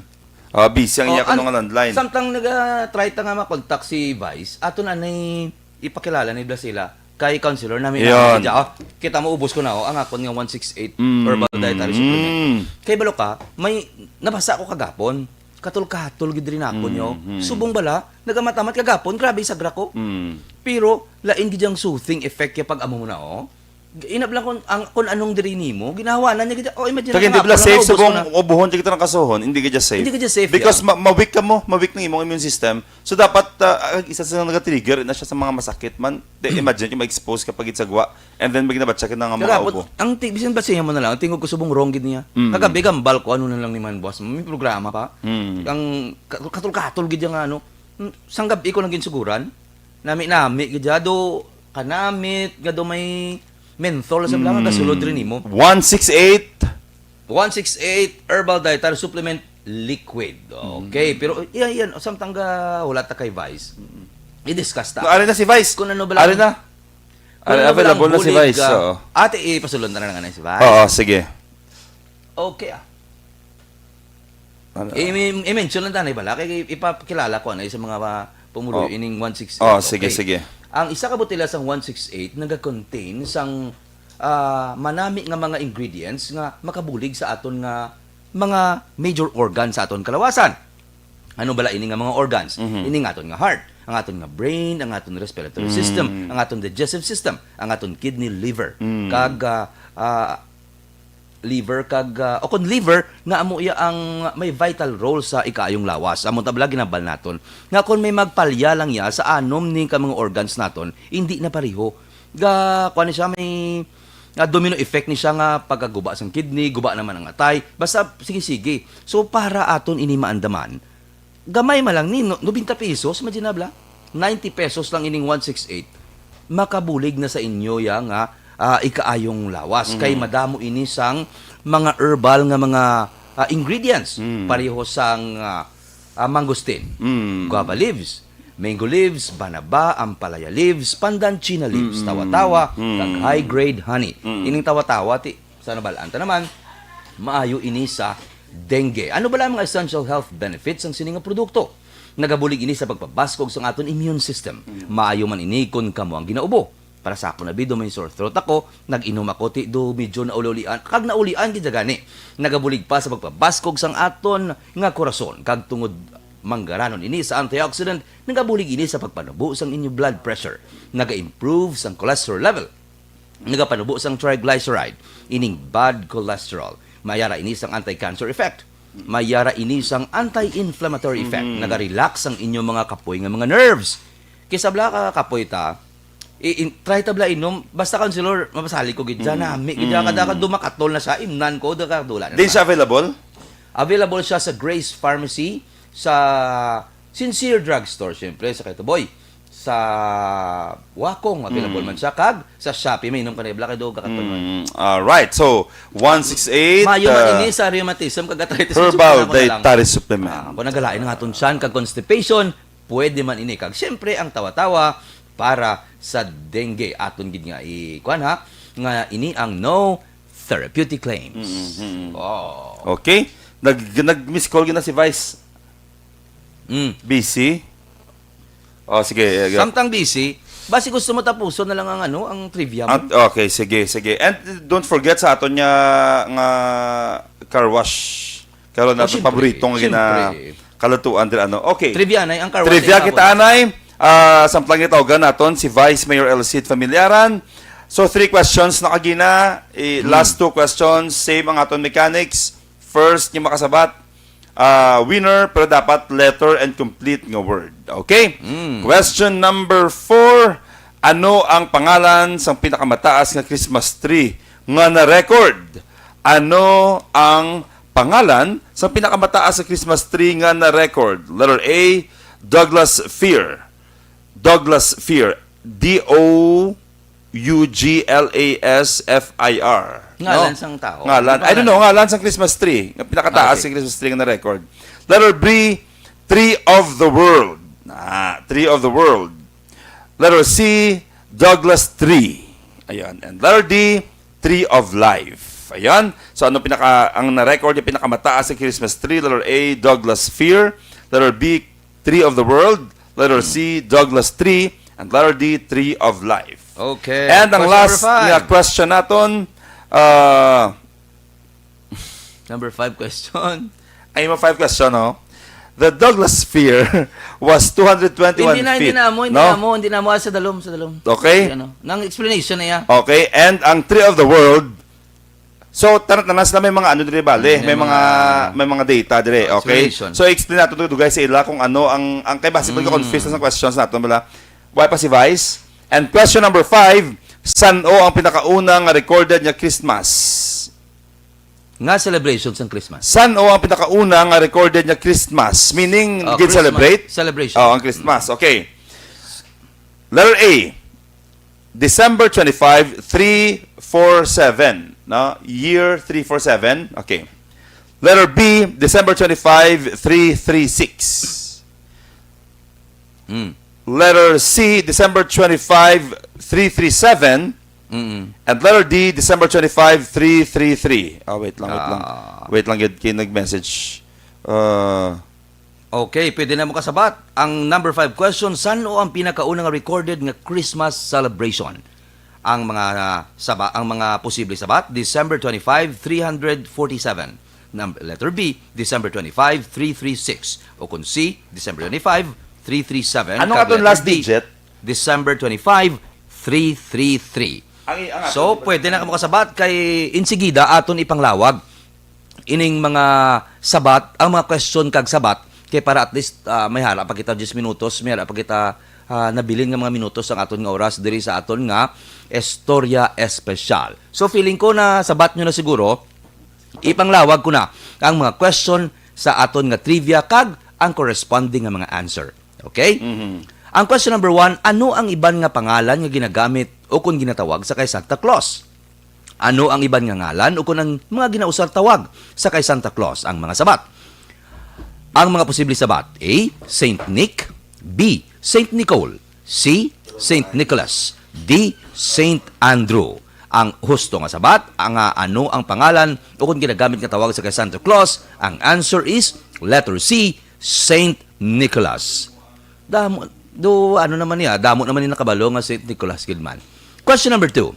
Oh, busy ang iya Oh, kanang landline. Samtang naga-try ta nga makontak si Vice, ato na ni ipakilala ni Blasila kay Councilor nami Iyon. na oh, kita mo, ubos ko na, oh, ang akon nga one six eight Mm, herbal dietary mm, supplement. mm. Kay balo ka, may nabasa ko kagapon. Katol-katol gid rin ako nyo. Mm, mm. Subong bala, nagamamat-amat kagapon, grabe sagra ko. Mm. Pero lain gid ang soothing effect kay pag amo mo na, oh. Inab lang kung, ang, kung anong diri nimo, ginawa na niya gid. Oh, imagine Kag na hindi nga, pala puro safe naubos ko subong na. Ubuhon kita ng kasohon, hindi ka siya safe. Hindi ka siya safe, Because yeah. ma- ma-weak ka mo, ma-weak ng imong immune system. So dapat, ah, ang isa sa nag-trigger na siya sa mga masakit man. Di, imagine kung ma-expose ka pag itsagwa. And then, may ginabatsa ka na nga mga Kagapon, ubo. Ang ti- bisan ba siya mo na lang, tingog ko subong wrong gid niya. Mm. Kagabi gambal ko, ano na lang ni man, boss. May programa pa. Mm. Ang ka- katol-katol gid yung ano. Mm, sanggab iko lang ginsuguran. Nami-nami gid ya, do kanamit nga do may menthol sa blanca, kasulod rin nimo. One six eight. One six eight herbal dietary supplement liquid. Okay, pero iya yan, samtang ga wala ta kay Vice. I-discuss ta. No, ari na si Vice. Kung ano ba lang. Ari na. Kung Ari, ano ba lang available na si bulig Vice. ka, Oo. Ate, ipasulod na lang na si Vice. Oo, sige. Okay ah. Ano? I- i-mention lang tanay bala kay ipakilala ko na sa mga pa- pumuloy Oh. ining one six eight. Oh, sige, Okay. Sige. Ang isa ka botelya sang one six eight naga-contain sang ah, manami nga mga ingredients nga makabulig sa aton nga mga major organ sa aton kalawasan. Ano bala ini nga mga organs? Mhm. Ini nga aton nga heart, ang aton nga brain, ang aton respiratory Mm. system, ang aton digestive system, ang aton kidney, liver, Mm. kag ah, ah, liver kag ah, o kon liver nga amo iya ang may vital role sa ikaayong lawas. Amo ta bala ginabal naton nga kon may magpalya lang iya sa anom ni ka mga organs naton, hindi na pareho. Ga kuan ni siya, may ah, domino effect ni siya nga pagkaguba sang kidney, guba naman ang atay. Basta sige-sige. So para aton ini maandaman, gamay man lang ni no, nobenta pesos, imagine na bala. Ninety pesos lang ining one six eight. Makabulig na sa inyo ya nga ah, ikaayong lawas. Kay madamo ini sang mga herbal nga mga ah, ingredients. Mm. Pareho sang ah, ah, mangosteen, Mm. guava leaves, mango leaves, banaba, ampalaya leaves, pandanchina leaves, Mm. tawa-tawa, Mm. kag high grade honey. Mm. Ining tawa-tawa ti sa nabalaan ta naman, maayo ini sa dengue. Ano bala ang mga essential health benefits sang sini nga produkto? Nagabulig ini sa pagpabaskog sang aton immune system. Maayo man ini kon kamo ang ginaubo. Para sa akon, abi, do may sore throat ako, nag-inom ako ti do medyo naulian, kag naulian gid gani. Nagabulig pa sa pagpabaskog sang aton nga korason, kag tungod manggaranon ini sa antioxidant, nagabulig ini sa pagpanubo sang inyo blood pressure, naga-improve sang cholesterol level, nagapanubo sang triglyceride, ining bad cholesterol. Mayara ini sang anti-cancer effect. Mayara ini sang anti-inflammatory effect. Mhm. Naga-relax ang inyo mga kapoy nga mga nerves. Kay sa bala ka kapoy ta, i- in, try ta bala inom, basta, Councilor, mapasalig ko gid dyan, Mm. nami gid dyan, Mm. kada ka dumakatol na siya, imnan ko, da kadula na Di naman. Siya available? Available siya sa Grace Pharmacy, sa Sincere Drugstore, syempre, sa Kaytuboy. Sa Wakong, available Mm. man siya. Kag sa Shopee, may inom ka na ibla, kay do, kakatol man. Mm, all right. So, one six eight, Mayo man uh, ini sa rheumatism, kag arthritis. herbal Ako na lang. Dietary Supplement. Ah, kung nagalain ang aton tiyan kag constipation, pwede man ini. Kag siyempre, ang tawa-tawa para sa dengue. Aton gid nga i-, kuwan ha, nga ini ang no therapeutic claims. Mm, mm, mm. Oh. Okay. Nag, nag-miss call gina si Vice. Mm. Busy? Oh, sige. eh, Samtang busy, basi gusto mo tapuson na lang ang ano, ang trivia mo. At, okay, sige, sige. And don't forget sa aton nga, nga car wash. Karon Oh, natin siyempre, paborito nga gina siyempre. kalutuan dira, ano. Okay. Trivia, Nay. Ang car wash Trivia ay kita, hapon. Nay. Ah, samtang gitawgan naton si Vice Mayor Elcid Familiaran. So, three questions na kagina. Eh, Hmm. Last two questions, same ang aton mechanics. First, yung makasabat, ah, winner, pero dapat letter and complete nga word. Okay? Hmm. Question number four, ano ang pangalan sang pinakamataas nga Christmas tree nga na-record Ano ang pangalan sa pinakamataas sa Christmas tree nga na-record? Letter A, Douglas Fir. Douglas Fir. D O U G L A S F I R. Ngalan No? sang tao. Ngalan. Ano I don't know, pangalan? ngalan sang Christmas tree. Nga pinakataas Ah, okay. sa Christmas tree nga na-record. Letter B, Tree of the World. Ah, Tree of the World. Letter C, Douglas Tree. Ayan. And letter D, Tree of Life. Ayan. So, ano pinaka, ang na-record yung pinakamataas sa Christmas tree? Letter A, Douglas Fir. Letter B, Tree of the World. Letter C, Douglas Tree. And letter D, Tree of Life. Okay. And ang Question last number five. nga question naton, uh, Number five question. Ay, mo five question, no? The Douglas Fir was two hundred twenty-one Hindi na, hindi feet, na mo, hindi no? na mo, hindi na mo. Ah, sa dalom, sa dalom. Okay. Hindi, ano. Nang explanation na yan. Okay, and ang Tree of the World, so, tanan-tanan sila may mga ano dire, bale, May may mga, mga may mga data dire, okay? explanation. So, explain nato to, dugay sa ila kung ano ang, ang kay basi Mm. confused sa questions nato, bala. Why pa si Vice? And question number five, san-o ang pinakauna nga recorded nga Christmas? Nga celebration sang Christmas. San-o ang pinakauna nga recorded nga Christmas? Meaning, Oh, gin-celebrate? Christmas celebration. Oh, ang Christmas. Okay. Letter A, December twenty-five, three four seven, no? Year three four seven. Okay. Letter B, December twenty-five, three three six. Mm. Letter C, December twenty-five, three three seven. Mm-mm. And letter D, December twenty-five, three three three. Ah, wait lang, wait lang. Ah. Wait lang, gid kay nag-message. Uh, Okay, pwede na mo kasabat. Ang number five question, san-o ang pinakauna nga recorded nga Christmas celebration? Ang mga, ah, saba-, ang mga posible sabat, December twenty-five, three hundred forty-seven. Num-, letter B, December twenty-five, three three six. O kung C, December twenty-five, three three seven. Anong Kag aton letter last D, digit? December twenty-five, three three three. Ang i-, ang So, aton pwede na kamo kasabat kay insigida aton ipanglawag ining mga sabat, ang mga question kag sabat, kay para at least, ah, may hala pa kita diyes minutos, may hala pa kita, ah, nabilin nga mga minutos ang aton nga oras diri sa aton nga Istorya Espesyal. So, feeling ko na sabat nyo na siguro, ipanglawag ko na ang mga question sa aton nga trivia kag ang corresponding nga mga answer. Okay? Mhm. Ang question number one, ano ang iban nga pangalan nga ginagamit o kon ginatawag sa kay Santa Claus? Ano ang iban nga ngalan o kon ang mga ginausar tawag sa kay Santa Claus? Ang mga sabat. Ang mga posible sabat, A, Saint Nick, B, Saint Nicole, C, Saint Nicholas, D, Saint Andrew. Ang husto nga sabat, ang, ah, ano ang pangalan o kon ginagamit nga tawag sa kay Santa Claus? Ang answer is letter C, Saint Nicholas. Damo, do, ano naman niya, damo naman ni nakabalo nga Saint Nicholas gid man. Question number two.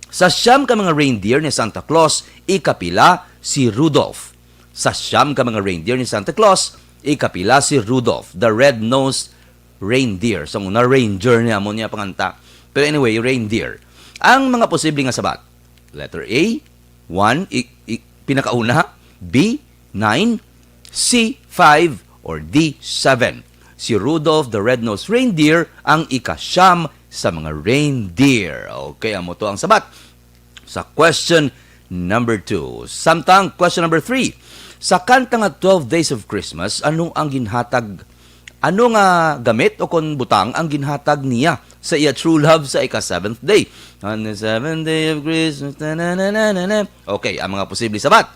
Sa siyam ka mga reindeer ni Santa Claus, ikapila si Rudolph? Sa siyam ka mga reindeer ni Santa Claus, ikapila si Rudolph, the red-nosed reindeer. So, na ranger niya, amo niya panganta. Pero anyway, reindeer. Ang mga posible nga sabat. Letter A, one, i-, i-, pinakauna. B, nine. C, five. Or D, seven. Si Rudolph the Red-Nosed Reindeer ang ikasyam sa mga reindeer. Okay, amo to ang sabat sa question number two. Samtang question number three, sa kanta nga Twelve Days of Christmas, ano ang ginhatag, ano nga gamit o kon butang ang ginhatag niya sa iya true love sa ika-seventh day? On the seventh day of Christmas, na, na, na, na, na, na. Okay, ang mga posible sabat.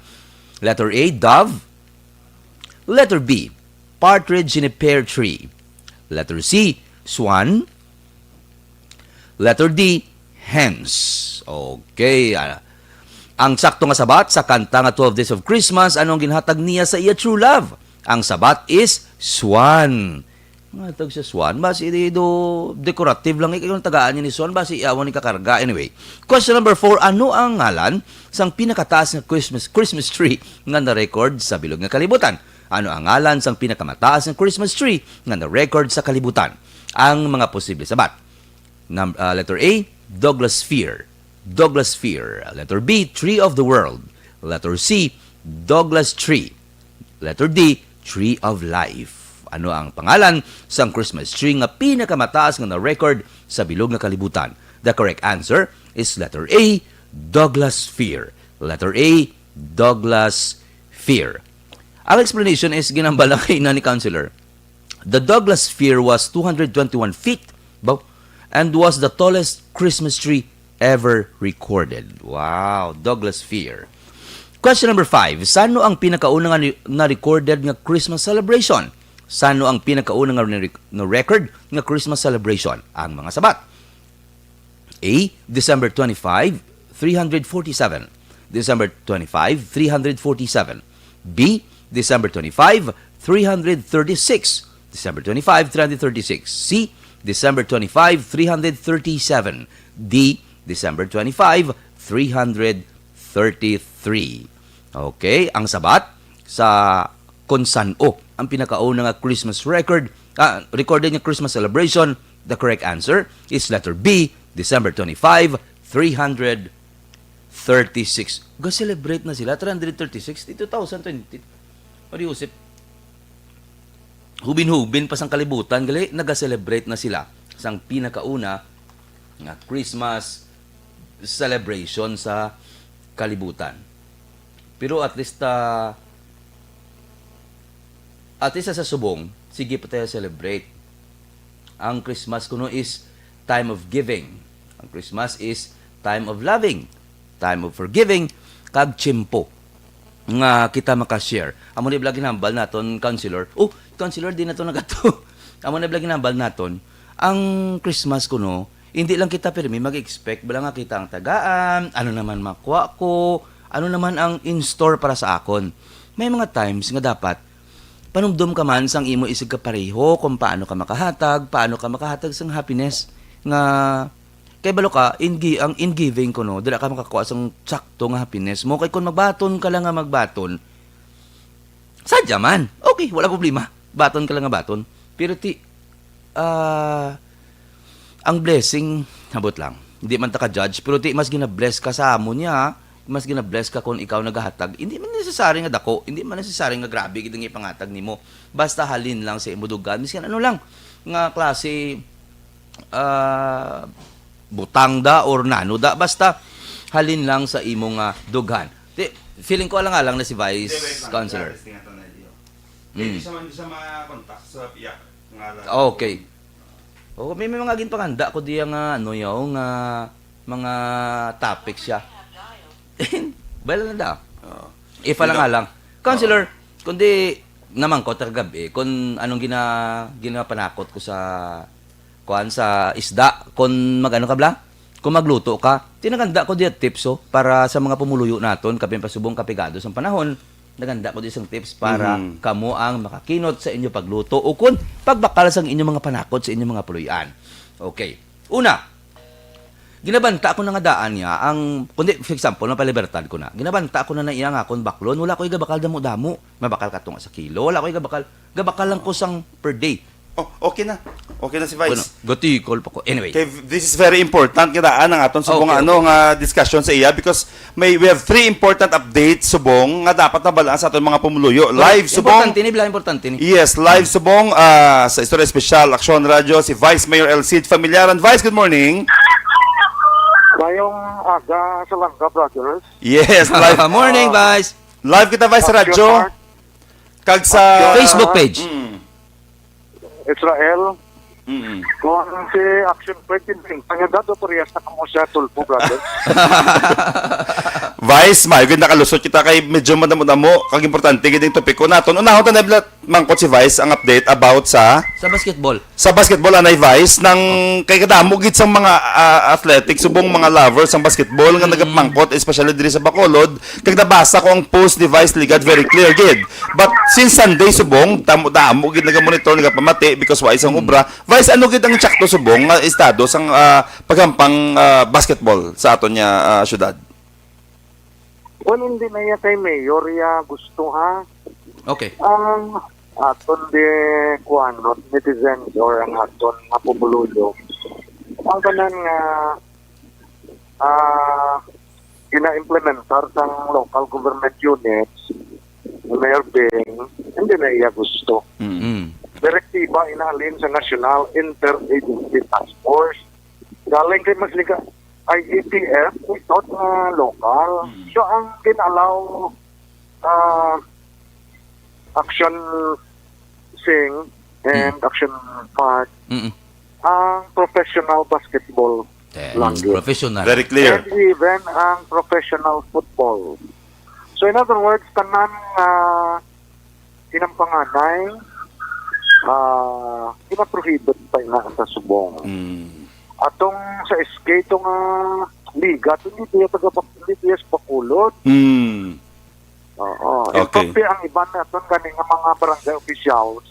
Letter A, dove. Letter B, partridge in a pear tree. Letter C, swan. Letter D, hens. Okay, ah, ang sakto nga sabat sa kanta nga Twelve Days of Christmas, ano ang ginhatag niya sa iya true love? Ang sabat is swan. Nga tag sa swan, basi di do decorative lang, ikaw ang tagaan niya ni swan, basi yawan ni kakarga. Anyway, question number four, ano ang ngalan sang pinakataas nga Christmas, Christmas tree nga na-record sa bilog nga kalibutan? Ano ang ngalan sang pinakamataas nga Christmas tree nga na-record sa kalibutan? Ang mga posible sabat. Num-, ah, letter A, Douglas Fir. Douglas Fir. Letter B, Tree of the World. Letter C, Douglas Tree. Letter D, Tree of Life. Ano ang pangalan sang Christmas tree nga pinakamataas nga na-record sa bilog nga kalibutan? The correct answer is letter A, Douglas Fir. Letter A, Douglas Fir. Ang explanation is ginambala kay na ni Counselor. The Douglas Fir was two hundred twenty-one feet, baw, and was the tallest Christmas tree ever recorded. Wow, Douglas Fir. Question number five. Sano ang pinakauna nga ni-, na recorded nga Christmas celebration? Sano ang pinakauna nga ni-, na record nga Christmas celebration? Ang mga sabat. A, December twenty-five, three hundred forty-seven. December twenty-five, three hundred forty-seven. B, December twenty-five, three hundred thirty-six. December twenty-five, three hundred thirty-six. C, December twenty-five, three hundred thirty-seven. D, December twenty-five, three hundred thirty-three. Okay, ang sabat sa kung san-o ang pinakauna nga Christmas record, ah, recorded nga Christmas celebration, the correct answer is letter B, December twenty-five, three hundred thirty-six. Ga-celebrate na sila, three hundred thirty-six, di two thousand twenty. O di, Josep, hubin-hubin pa sang kalibutan, gali, naga-celebrate na sila sang pinakauna nga Christmas celebration sa kalibutan. Pero at least, ah, at least sa subong, sige pa tayo celebrate. Ang Christmas kuno is time of giving. Ang Christmas is time of loving, time of forgiving, kag tiyempo nga kita maka-share. Amo ni bala ginhambal naton, Counselor. Oh, Counselor, di na to nagato. Amo ni bala ginhambal naton. Ang Christmas kuno, hindi lang kita pirmi mag-expect bala nga kita ang tagaan, ano naman makuha ko, ano naman ang in store para sa akon. May mga times nga dapat panumdom ka man sang imo isig kapareho kung paano ka makahatag, paano ka makahatag sang happiness nga kay balo ka, in gi-, ang in giving kuno, dira ka makakuha sang sakto nga happiness mo. Kay kung magbaton ka lang nga magbaton, sadya man, okay, wala problema. Baton ka lang nga baton. Pero ti, ah, ang blessing, abot lang. Hindi man ta ka-judge, pero ti mas gina-bless ka sa amo niya, ha? Mas gina-bless ka kung ikaw nagahatag. Hindi man necessary nga dako, hindi man necessary nga grabe gid ang ipangatag nimo. Basta halin lang sa imo dughan, miskin ano lang nga klase, ah, butang da or nano da, basta halin lang sa imo nga dughan. Ti, feeling ko alang-alang na si Vice Hindi, wait lang. Councilor. Testing ato na, Leo. Mm. Hindi siya, hindi siya ma-contact sa piyak. Nga lang. Okay. Oh, may, may mga ginpanganda ko diya nga, ano yaw, nga mga topic siya. Bala na da. Oo. If alang-alang. Councilor, Oo. kundi namangkot ka kagabi, kung anong gina-, ginapanakot ko sa, kuan, sa isda, kung mag-ano ka bala? Kung magluto ka, tinaganda ko diya tips, oh, para sa mga pumuluyo naton, kapin pasubong kapigado sang panahon, naganda ko di isang tips para Mhm. kamo ang makakinot sa inyo pagluto o kun pagbakal sang inyo mga panakot sa inyo mga puloy-an. Okay. Una, ginabanta ko na nga daan niya ang, kundi, for example, napalibertad ko na. Ginabanta ko na na iya nga akon baklon, wala ko igabakal damo-damo. Mabakal ka tunga sa kilo, wala ko igabakal. Gabakal lang ko sang per day. Oh, okay na. Okay na si Vice. Bueno, gatikol pa ko. Anyway. Kay this is very important nga daan ang aton subong Okay, ano okay. nga discussion sa iya because may, we have three important updates subong nga dapat nabalaan sa aton mga pumuluyo. Live subong. Importante ni, Bla, importante ni. Yes, live subong, ah, sa Istorya Espesyal, Aksyon Radyo, si Vice Mayor El Cid Familiaran. Vice, good morning. Mayong aga sa langga, brothers. Yes, live. Morning, Ah, Vice. Live kita, Vice, sa Action radyo. Heart. Kag sa Facebook page. Mm. Israel. Mm. Kung si Action Point, yung kanya dato, parehas na kamo siya, Tulfo, brother. Vice, may gid nakalusot kita kay medyo madamo-damo, kag importante gid ang topiko naton. Unahon ta na bala mangkot si Vice ang update about sa Sa basketball. Sa basketball, anay Vice, nang kay kadamo gid sang mga, ah, athletic, subong mga lovers sang basketball nga Mm. nagapamangkot, especially diri sa Bacolod, kag nabasa ko ang post ni Vice Ligad, very clear gid. But since Sunday, subong, damo, damo gid nagamonitor, nagapamati because wa isang Mm. obra. Vice, ano gid ang tsakto subong nga estado sang, ah, paghampang, ah, basketball sa aton nga, ah, syudad? Well, hindi na iya kay mayor iya gusto, ha. Okay. Ang aton di kuan, no, netizens or ang aton nga pumuluyo, ang tanan nga, ah, gina-implementar sang local government units, Mayor Bing, hindi na iya gusto. Mm. Direktiba inahalin sa National Interagency Task Force. Galing kay mas liga, I A T F, ito nga local. Mm. So, ang gin-allow, ah, Action Sing and Mm. Action Park, Mm-mm. ang professional basketball Then, lang yun. Professional. Very clear. And even ang professional football. So, in other words, tanan nga ginampanganay, ah, ginaprohibit pa ina sa subong. Mm. Atong sa S K, ito nga liga, ito hindi taga Bac-, hindi taga sa Bacolod. Mm. Oo. In Okay. fact, ang iban naton gani nga mga barangay officials,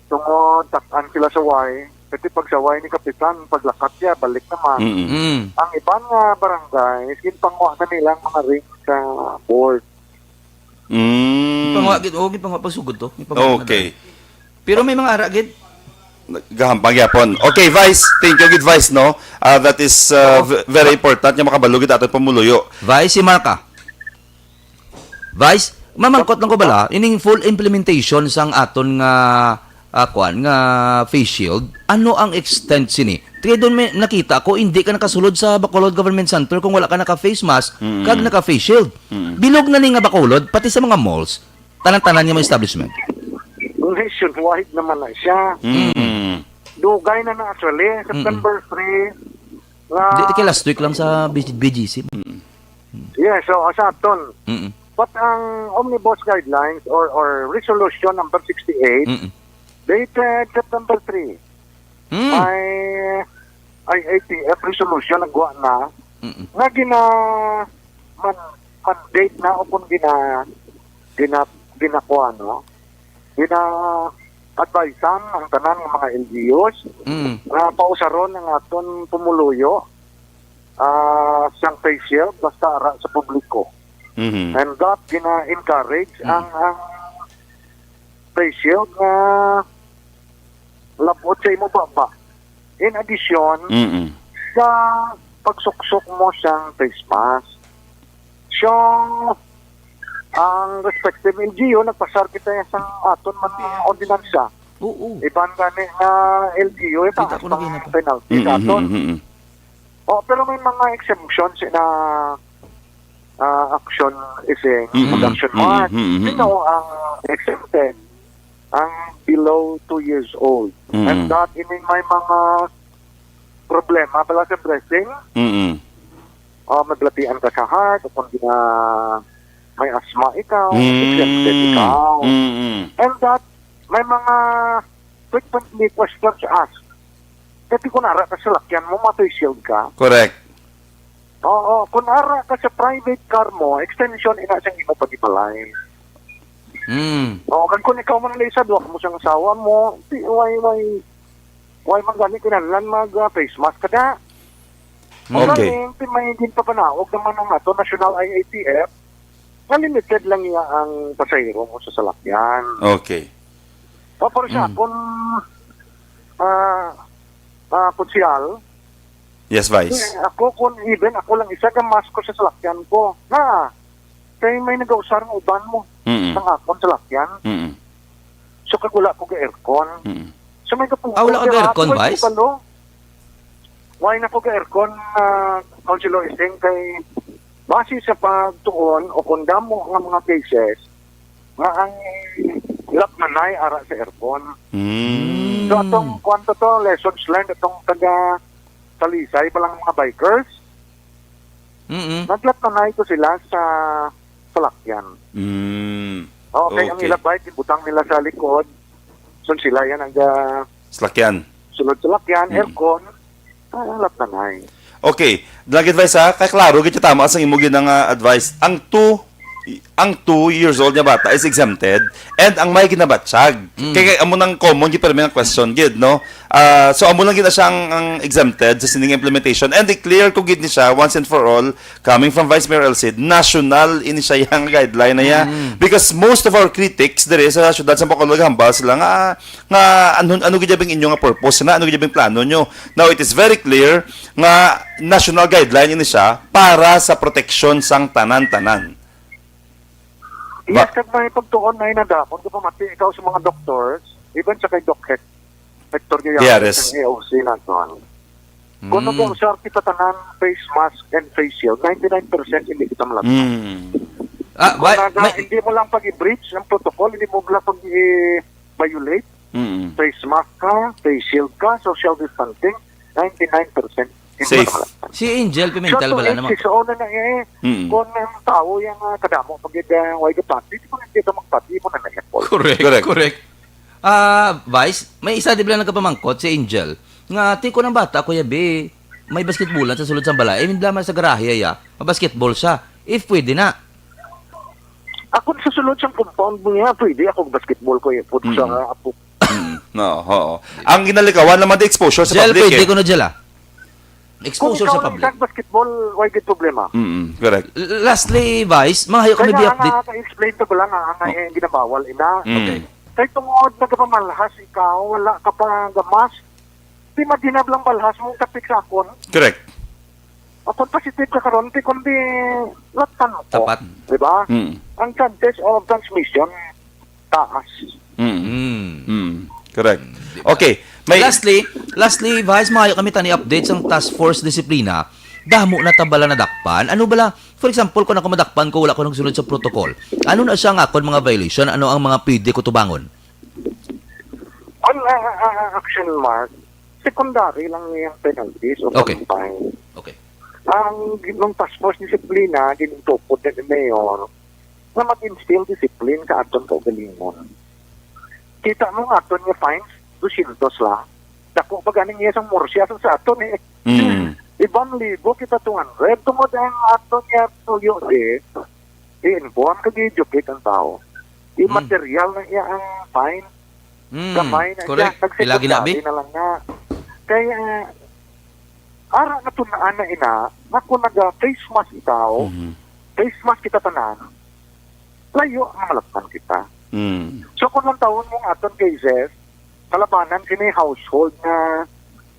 tungod takan sila sa way, kasi pag sa way ni Kapitan, paglakat niya, balik naman. Mm-mm. Mm. Ang iban nga barangay, ginpanguha na nila ang mga ring sa board. Mm. Ginpanguha gid, oh, ginpanguha pagsugod to. Ginpanguha na Okay. daan. Pero may mga ara gid. Gahampang yapon. Okay, Vice. Thank you gid, Vice, no? Ah, that is, ah, Oo. v-, very important nga makabalo gid aton pumuluyo. Vice, si Marka. Vice, mamangkot lang ko bala, ining full implementation sang aton nga, ah, kuan, nga face shield, ano ang extent sini? Kay doon may nakita ko, hindi ka nakasulod sa Bacolod Government Center kung wala ka naka-face mask, Mm. kag naka-face shield. Mm. Bilog na ni nga Bacolod, pati sa mga malls, tanan-tanan nga mga establishment. Nationwide naman na siya. Mm. Dugay na na actually, Mm. September three, nga Di, di kay last week lang sa B G C. Mm. Yes, so, sa aton. Mm-mm. But ang omnibus guidelines or, or resolution number sixty-eight, Mm-mm. dated September three, Mm. may I A T F resolution nagwa na Mm-mm. nga gina-, man-, mandate na o kung gina-, gina-, ginakuha, no? Gina-advisean ang tanan ng mga L G Us Mm. nga pausaron ang aton pumuluyo, ah, sang face shield basta ara sa publiko. Mhm. And that gina-encourage Mm. ang, ang face shield nga labot sa imo baba. In addition, Mm-mm. sa pagsuksok mo sang face mask. So, ang respective L G U, nagpasar kita sa aton man nga ordinansa. Oo. Iban gani nga L G U, Kita itaas ko na pang ginagawa. penalty sa Mm-mm, aton. mm-mm. Oh, pero may mga exemptions na, ah, action ising Mm-mm. production Mm-mm. mark. Mm-mm. Sino ang exempted? Ang below two years old. Mm-mm. And that, ining may mga problema pala sa breathing. Mm-mm. Ah, maglatian ka sa heart, o kung di na may asthma ikaw, Mm. exempted ikaw. Mm-mm. And that, may mga frequently questions asked. Kasi kung ara ka sa lakyan mo, ma-face shield ka. Correct. Oo, kung ara ka sa private car mo, extension ina sa imo panimalay. Mm. Oo, kan kung ikaw man lang isa, duha mo sang asawa mo, di, why, why, why man gani kinahanglan mag, ah, face mask ka da? Okay. Ang galing, di may ginpapanaog naman ang ato national I A T F, nga limited lang niya ang pasahero mo sa salakyan. Okay. O, pero sa Mm. akon, ah, ah, konsehal, Yes, Vice. eh, ako, kung even ako lang isa, ga-mask ko sa salakyan ko. Na, kay may nagausar nga uban mo Mm-mm. sang akon salakyan. Mm-mm. So, kag wala ko ga-aircon. Mm-mm. So, may kapugo Ah, wala ka ga-aircon, Vice? Why na ko ga-aircon, ah, Councilor Ising, kay base sa pagtuon o kung damo nga mga cases, nga ang lapnanay ara sa aircon. Mm. So, atong, kwan to to, lessons learned, atong taga Talisay, palang mga bikers, Mm-mm. naglapnanay to sila sa salakyan. Mm. Okay, ang Okay. ila bike, ibutang nila sa likod. So, sila yan ang, ah, Salakyan. sulod salakyan, Mm. aircon, ah, lapnanay. Okay. Lagi advice ha, kay klaro gid tama sa imo gid nga advice. Ang two, ang two years old nga bata is exempted and ang may ginabatsyag. Mm. Kay, kay amo nang common gid pero may question gid, no? Ah, so amo lang gid na siya ang, ang exempted sa sining implementation and i-clear ko gid ni siya once and for all coming from Vice Mayor Elcid, national ini siya yang guideline na ya. Mm. Because most of our critics diri sa syudad sa Bacolod hambal sila nga, nga ano, ano gid bang inyo nga purpose na, ano gid bang plano nyo. Now it is very clear nga national guideline ini siya para sa proteksyon sang tanan-tanan. Yes, Ba- kag may pagtuon na inadakon ko pamati ikaw sa mga doctors, even sa kay Doc Hec-, Hector Guiares, Guiares. Ang A O C naton. Kung Mm. nag-usar kita tanan face mask and face shield, ninety-nine percent hindi kita malaglag. Mm. Ah, Kung ba-, naga-, may hindi mo lang pag-i-breach ang protocol, hindi mo lang pag-i-violate, Mm. face mask ka, face shield ka, social distancing, ninety-nine percent hindi Safe. malaglag. Si Angel Pimentel, So, wala naman. Isa na na eh. Mm. Kung ang tao yung, ah, kadamo, pag, ah, way gapati, di mo na kita magpati, mo na na-, Correct, Correct. correct. Ah, Vice, may isa di ba nagkapamangkot si Angel nga, "Ti ko ng bata, Kuya B, may basketballan sa sulod sang balay. I mean, bla man sa garahe, ya, mabasketball siya. If pwede na." Ako sa sulod sang compound mo niya, pwede ako basketball ko, eh, put sa Mm. apo. Mm. No, oo. Ang ginalikawan naman di exposure sa Jel, public, pwede eh. ko na, Jel, ah. Exposure Kung sa ikaw lang public. Nag-basketball, why gid problema? Mm, correct. L-, lastly, Vice, mga hayo kami Kaya bi nga, update. Explain to ko lang, ah, ang, Oh. eh, ginabawal, ina. Mm. Okay. Kay tungod nagapamalhas ikaw, wala ka pa gamas, di madinab lang balhas mong tapik sa akon. Correct. Akon positive ka karon, di kundi latan ko. Tapat. Di ba? Mm. Ang chances of transmission, taas. Mm. Mm. Mm. Correct. Mm, di ba? Okay. May Lastly, lastly, Vice, maayo kami tani update sang Task Force Disiplina. Damo na ta bala nadakpan. Ano bala, for example, kung ako madakpan ko, wala ko nagsunod sa protocol. Ano na siya ang akon mga violation? Ano ang mga pwede ko tubangon? Ang, ah, ah, ah, action, Mark, secondary lang niyang penalties o Okay. Fine. Okay. Ang gin-, nung task force disiplina, gintukod na ni Mayor na mag-instill discipline sa aton kaugalingon. Kita mo nga aton nga fines, dusyentos lang. Dako pa ganing iya sang Murcia sa, sa aton eh. Mm. Ibang libo kita, two hundred. Tungod ang aton nga tuyo eh, i-inform kag i-educate ang tao. Mm. I-material na iya ang fine. Mm, Gamay na correct. Iya. Pila ginabi? Nagsekundari na lang na. Kaya, ara na to na ana ina, nga kung naga-face mask ikaw, Mhm. face mask kita tanan, layo ang malaptan kita. Mm. So, kung lang taon mong aton cases, kalabanan kini household nga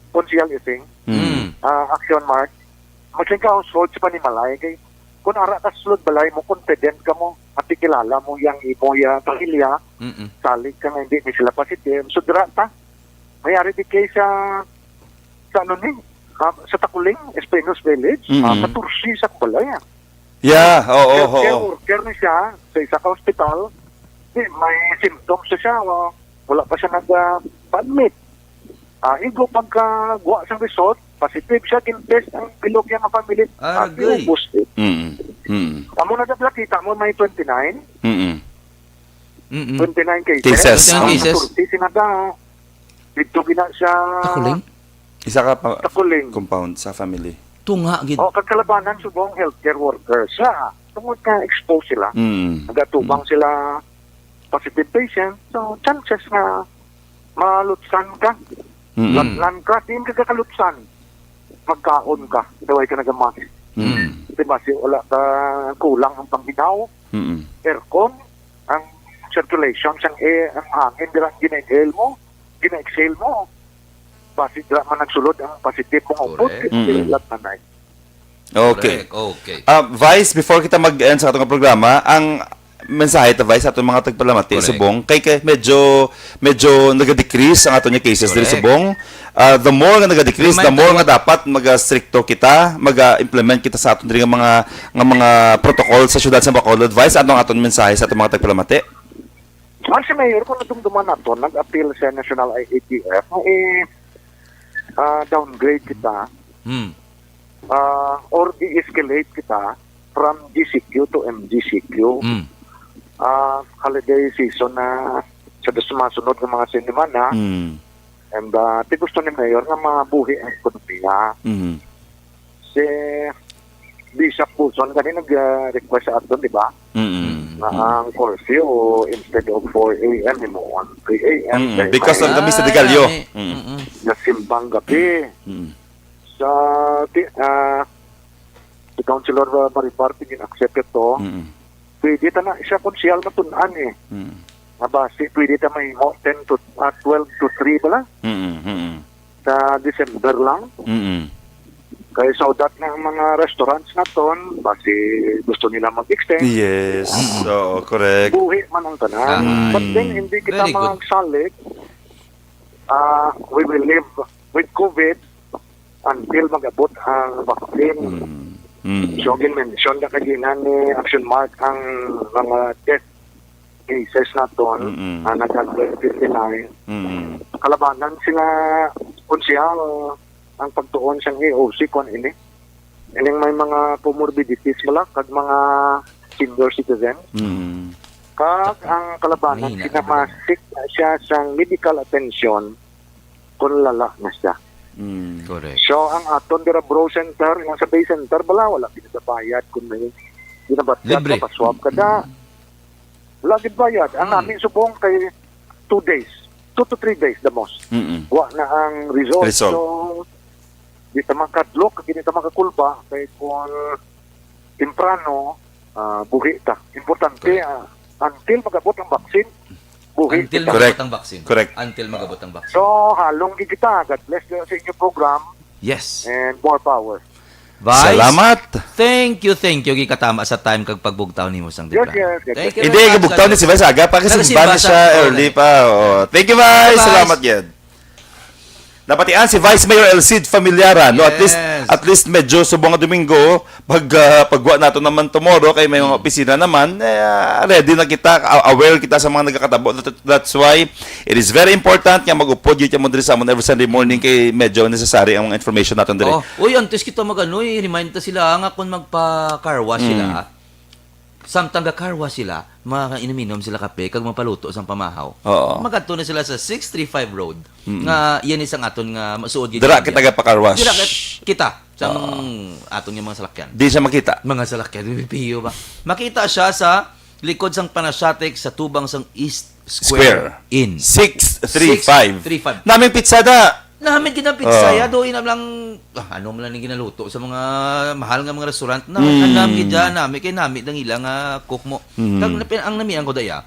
konsehal ising, Mm. ah, action, Mark, magling ka household sa panimalay, kay kung ara ka sulod balay mo, confident ka mo, at kilala mo yang imo ya pamilya, Mm-mm. salig ka nga hindi ni sila positive. So, dira ta, mayari di kay sa, sa ano ni, ah, sa Takuling, Espinhos Village, Mm-mm. ah, katorse sa balay, ah. Yeah, oo, Healthcare oo. worker ni siya sa isa ka hospital. Di, may symptoms na siya, wa-, wala pa siya nag, ah, pa-admit. Ah, igo pagkagwa sa result, positive siya, gin-test ang bilog niya nga family. Ah, Happy agay. o positive. Mm. Mm. Amo na dabla, kita mo may twenty-nine. Mm. Mm-mm. Twenty-nine cases. Cases. Twenty-nine Ang cases. katorse sinada, dito gina siya Takuling? Isa ka pa Takuling. compound sa family. Tunga gid. O, kagkalabanan subong healthcare worker siya. Tungod ka exposed sila. Mm. Nagatubang Mm. sila positive patient. So, chances nga malutsan ka. Mm. Latlan ka, di ka kakalutsan. Magkaon ka, daway ka nagamask. Mm. Di ba, si wala ka kulang ang panghinaw, Mm. aircon, ang circulation sang air, ang hangin, dira gina-inhale mo, gina-exhale mo. Basi dira man nagsulod ang positive mong upod, Correct. Mm. latlanay. Okay. Correct, okay. Ah, Vice, before kita mag-end sa atong programa, ang mensahe ta, Vice, sa atong mga tagpalamati, Correct. subong, kay, kay medyo, medyo naga-decrease ang aton nga cases diri Correct. subong. Ah, the more nga naga-decrease, the Remind more mo. nga dapat maga-stricto kita, maga-implement kita sa aton diri nga mga, nga mga protocol sa siyudad sa Bacolod. Vice, ano ang aton mensahe sa atong mga tagpalamati? Ang si Mayor, kung nadumduman nato, nag-appeal sa National I A T F, nga i-, ah, downgrade kita, Hmm. ah, or i-escalate kita from G C Q to M G C Q. Hmm. Ah, holiday season na sa dos masunod nga mga sinimana. Hmm. And, ah, ti gusto ni Mayor nga mabuhi ang ekonomiya. Hmm. Si Bishop Buson gani nag-request sa aton, di ba? Mm-mm. Na ang curfew, instead of four A M, himuon three A M. Mm-mm. Kay Because of the may Mister Degallo. Ah, may, Mm. mm-mm. Nasimbang gabi. Mm. Sa, ti-, ah, si Councilor, ah, Mariparte, gin-accept ito. Mm. Pwede ta na siya, konsehal, matun-an eh. Mm. Nga basi, pwede ta mahimo ten to, ah, twelve to three bala. Mm, mm. Sa December lang. Mm. Kay sa udat nga ang mga restaurants naton, basi gusto nila mag-extend. Yes. Mm. Oo, correct. Buhi man ang tanan. Tama. Mm. But then, hindi kita Very good. magsalig. Ah, we will live with COVID. until mag-abot ang vaccine. Mm. Mm. So, gin-mention na kagina ni Action Mark ang mga death cases naton, Mm-mm. ah, nagkag twenty-nine. Mm-mm. Kalabanan sila, konsehal, ang pagtuon sang A O C kon ini. Ining may mga comorbidities bala, kag mga senior citizen. Mm. Kag ang kalabanan, Mahina, kinamasik na siya sang medical attention kung lala na siya. Mm. Correct. So, ang aton dira Bro Center, yung sa Bay Center, bala, wala gid sa bayad kung may ginabatyan Libre. Ka, pa-swab ka da. Wala gid bayad. Ang Mm. nami subong kay two days. Two to three days, the most. Mm-mm. Wa na ang result. Result. So, di ta makadlok, di ta makakulba, kay kung temprano, ah, buhi ta. Importante, Correct. ah, until magabot ang vaccine, buhi Until kita. Correct. Magabot ang vaccine. Correct. Until magabot ang vaccine. So, halong gid kita. God bless sa inyo program. Yes. And more power. Vice, Salamat. Thank you, thank you. Gikatama sa time kag pagbugtaw nimo sang Yes, temprano. Yes, yes. Thank you Hindi, very much, kabugtaw ni si Vice aga pa kasi Nagasimba simba ni sa siya early pa. Oh. Thank you, Vice. Vice. Salamat, Ged. Napatian si Vice Mayor El Cid Familiara, no? At least, Yes. at least medyo subong nga Domingo, pag, ah, pagwa nato naman tomorrow, kay may mga Mm. opisina naman, eh, ready na kita, a-, aware kita sa mga nagakatabo. That, that's why it is very important nga mag-upod gyud kamo diri sa amon every Sunday morning kay medyo necessary ang mga information naton diri. Oh, uy, antes kita mag-ano, i-remind ta sila nga kung magpa-car wash Mm. sila, samtang ga-car wash sila, mga inom-inom sila kape, kag mapaluto sang pamahaw. Oo. Magadto na sila sa six three five road, Mm. nga yan isang aton nga masuod gid Dira siya. Kita ga pa-car wash. Dira kit-, kita sa Oo. mga aton nga mga salakyan. Di siya makita. Mga salakyan, pipiyo ba? Makita siya sa likod sang Panasiatic sa tubang sang East Square Square. Inn. Six three five. Six three five. Naming pizza da. Namit gid ang pizza, Ah. ya, doon na lang, ah, ano man lang yung ginaluto sa mga mahal nga mga restaurant na, Mm. ang namit dyan, namit kay namit ang ilang, ah, cook mo. Mm. Kag napin-, ang namian ko daya,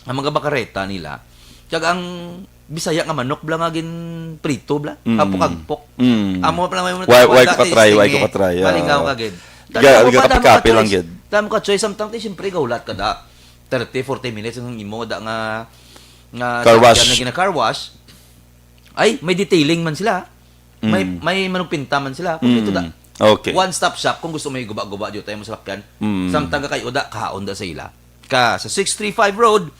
ang mga bakareta nila, kag ang Bisaya nga manok bala nga gin prito bala, Mm. hapok-hagpok. Mm. Amo pa lang may Why, why ko ka-try, why ko ka-try, ah. Malingaw ka gid. Ga-, Tama ka, ga-, tama ka, kape lang choice. Gid. Tama ka, choice, samtang ti, siyempre, gaulat ka da. Thirty, forty minutes ang imo da nga, nga Car wash. Sakyan na gina-car wash. Ay, may detailing man sila. May, Mm. may manugpinta man sila. Kompleto Mm. da. Okay. One-stop shop kung gusto mo higuba-guba diyo tayo mo salakyan. Mm. Samtang ka kayo da, kaon da sa ila. Ka sa six three five road,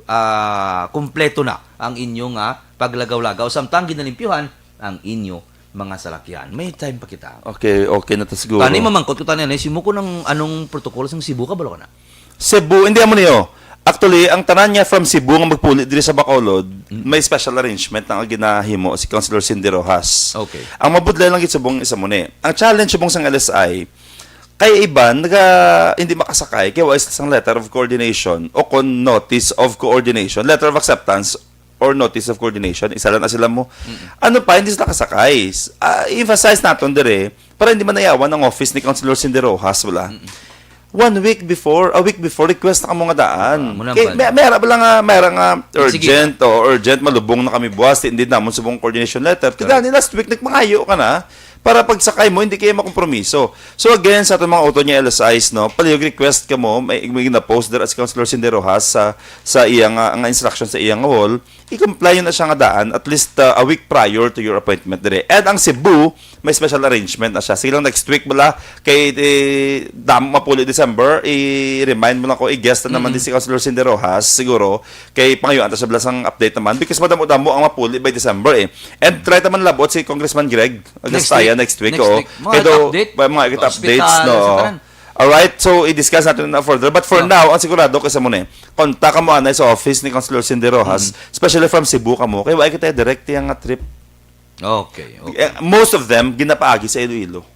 ah, kompleto na ang inyo nga paglagaw-lagaw. Samtang ginalimpyuhan ang inyo mga salakyan. May time pa kita. Okay, okay na to siguro. Tani, mamangkot ko, tani, anay, simo ko ng anong protocol sang Cebu ka, balo ka na? Cebu, hindi, amo niyo. Actually, ang tanan niya from Cebu nga magpuli diri sa Bacolod, Mm. may special arrangement na ginahimo si Councilor Cindy Rojas. Okay. Ang mabudlay lang gid subong isa mo ni. Ang challenge subong sang L S I, kay iban, naga, hindi makasakay, kay wala sang letter of coordination o kon notice of coordination, letter of acceptance or notice of coordination, isa lang na sila mo. Mm. Ano pa, hindi sila kasakay. Ah, emphasize naton dire, para hindi man nayawan ang office ni Councilor Cindy Rojas, wala. Mm. One week before, a week before, request na kamo nga daan. Ah, muna Kay, ba? may, may ara ba lang nga, may ara nga Sige urgent, na. O urgent, malubong na kami buwas, hindi namon subong coordination letter. Correct. Kaya ni last week, nagmangayo ka na, para pagsakay mo, hindi kayo makompromiso. So again, sa atong mga auto niya L S Is, no, palihog request ka mo, may, may gina-post there as Councilor Cindy Rojas sa, sa iyang, ah, nga instruction sa iyang wall, i-comply yun na siya nga daan, at least, uh, a week prior to your appointment dire. And ang Cebu, may special arrangement na siya. Sige lang, next week bala, kay, eh, damo mapuli December, i-remind mo lang ko, i-guest na naman Mm. din si Councilor Cindy Rojas, siguro, kay pangayuan ta siya bala sang update naman, because madamo-damo ang mapuli by December eh. And try naman labot si Congressman Greg Agastaya Next week. next week, Next oo. week. Mga Kay daw, update. Ba, mga Sa updates, ospital, no? sa tanan. Alright, so i-discuss natin na further. But for No. now, ang sigurado ko sa muna eh, kontak ka mo anay sa office ni Councilor Cindy Rojas, Mm. especially from Cebu ka mo. Kaya wala kita direct yung nga trip. Okay, okay. Eh, most of them, ginapaagi sa Iloilo.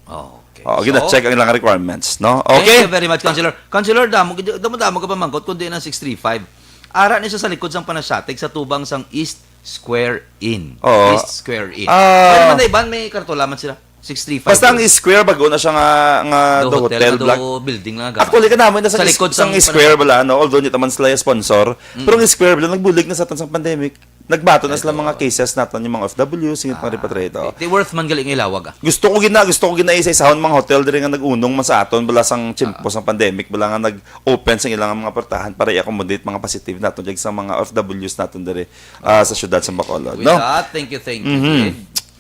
Okay. Oo, So, gina-check ang ilang requirements, no? Thank Okay? you very much, Councilor. Councilor, damo, damo, damo ka pamangkot, kundi ng six three five. Ara ni siya sa likod sang Panasiatic, sa tubang sang East Square Inn. Oo. East Square Inn. Ah. Pwede man na iban, may kartola man sila. Six three five Basta ang East Square, bago na siya nga, nga The do hotel, hotel, nga do black. Building lang, gamay. Actually, kanamo na sa Sa East, likod sang sang Square Panasiatic. Bala, no? Although hindi man sila sponsor, Mm. pero ang Square Bala, nagbulig na sa aton sa pandemic. Nagbato na sila Ito. mga cases naton yung mga O F W, singit mga Ah, repatriate, oh. di, di worth man galing ilawag, ah. Gusto ko gina, gusto ko gina isa-isahon mga hotel diri nga nag-unong man sa aton, bala sang tiyempo Ah. sang pandemic, bala nga nag-open sa ilang mga portahan para i-accommodate mga positive naton, diyan sa mga O F Ws naton diri, ah, sa syudad sa Bacolod, With no? that, thank you, thank you, Mhm. Glenn.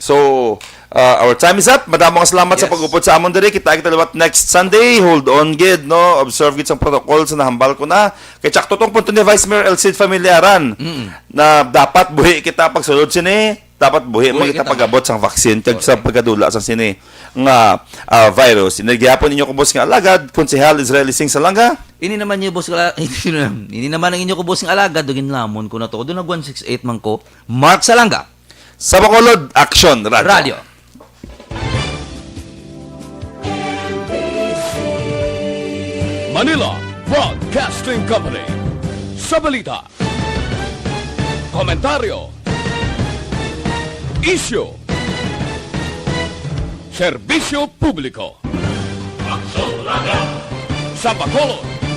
So, uh, our time is up. Madamo nga salamat sa Yes. pag-upod sa amon diri. Kita kita liwat next Sunday. Hold on gid, no? Observe gid sang protocol sa nahambal ko na. Kay tsakto tong punto ni Vice Mayor Elcid Familiaran Mm. na dapat buhi kita pagsulod sini. Dapat buhi, Buhi man kita kita. pag-abot sang vaccine kag sa pagkadula sang sini nga ah, virus. Ini gihapon inyo kubos nga alagad, Konsehal Israel Ising Salanga. Ini naman yung boss kala, ini naman ang inyo kubos nga alagad, dugin lamon ko na to. Doon nag one six eight man ko, Mark Salanga. Sa Bacolod, Action Radio. Radio. Manila Broadcasting Company. Sa balita, komentaryo, isyu, serbisyo publiko. Sa Bacolod,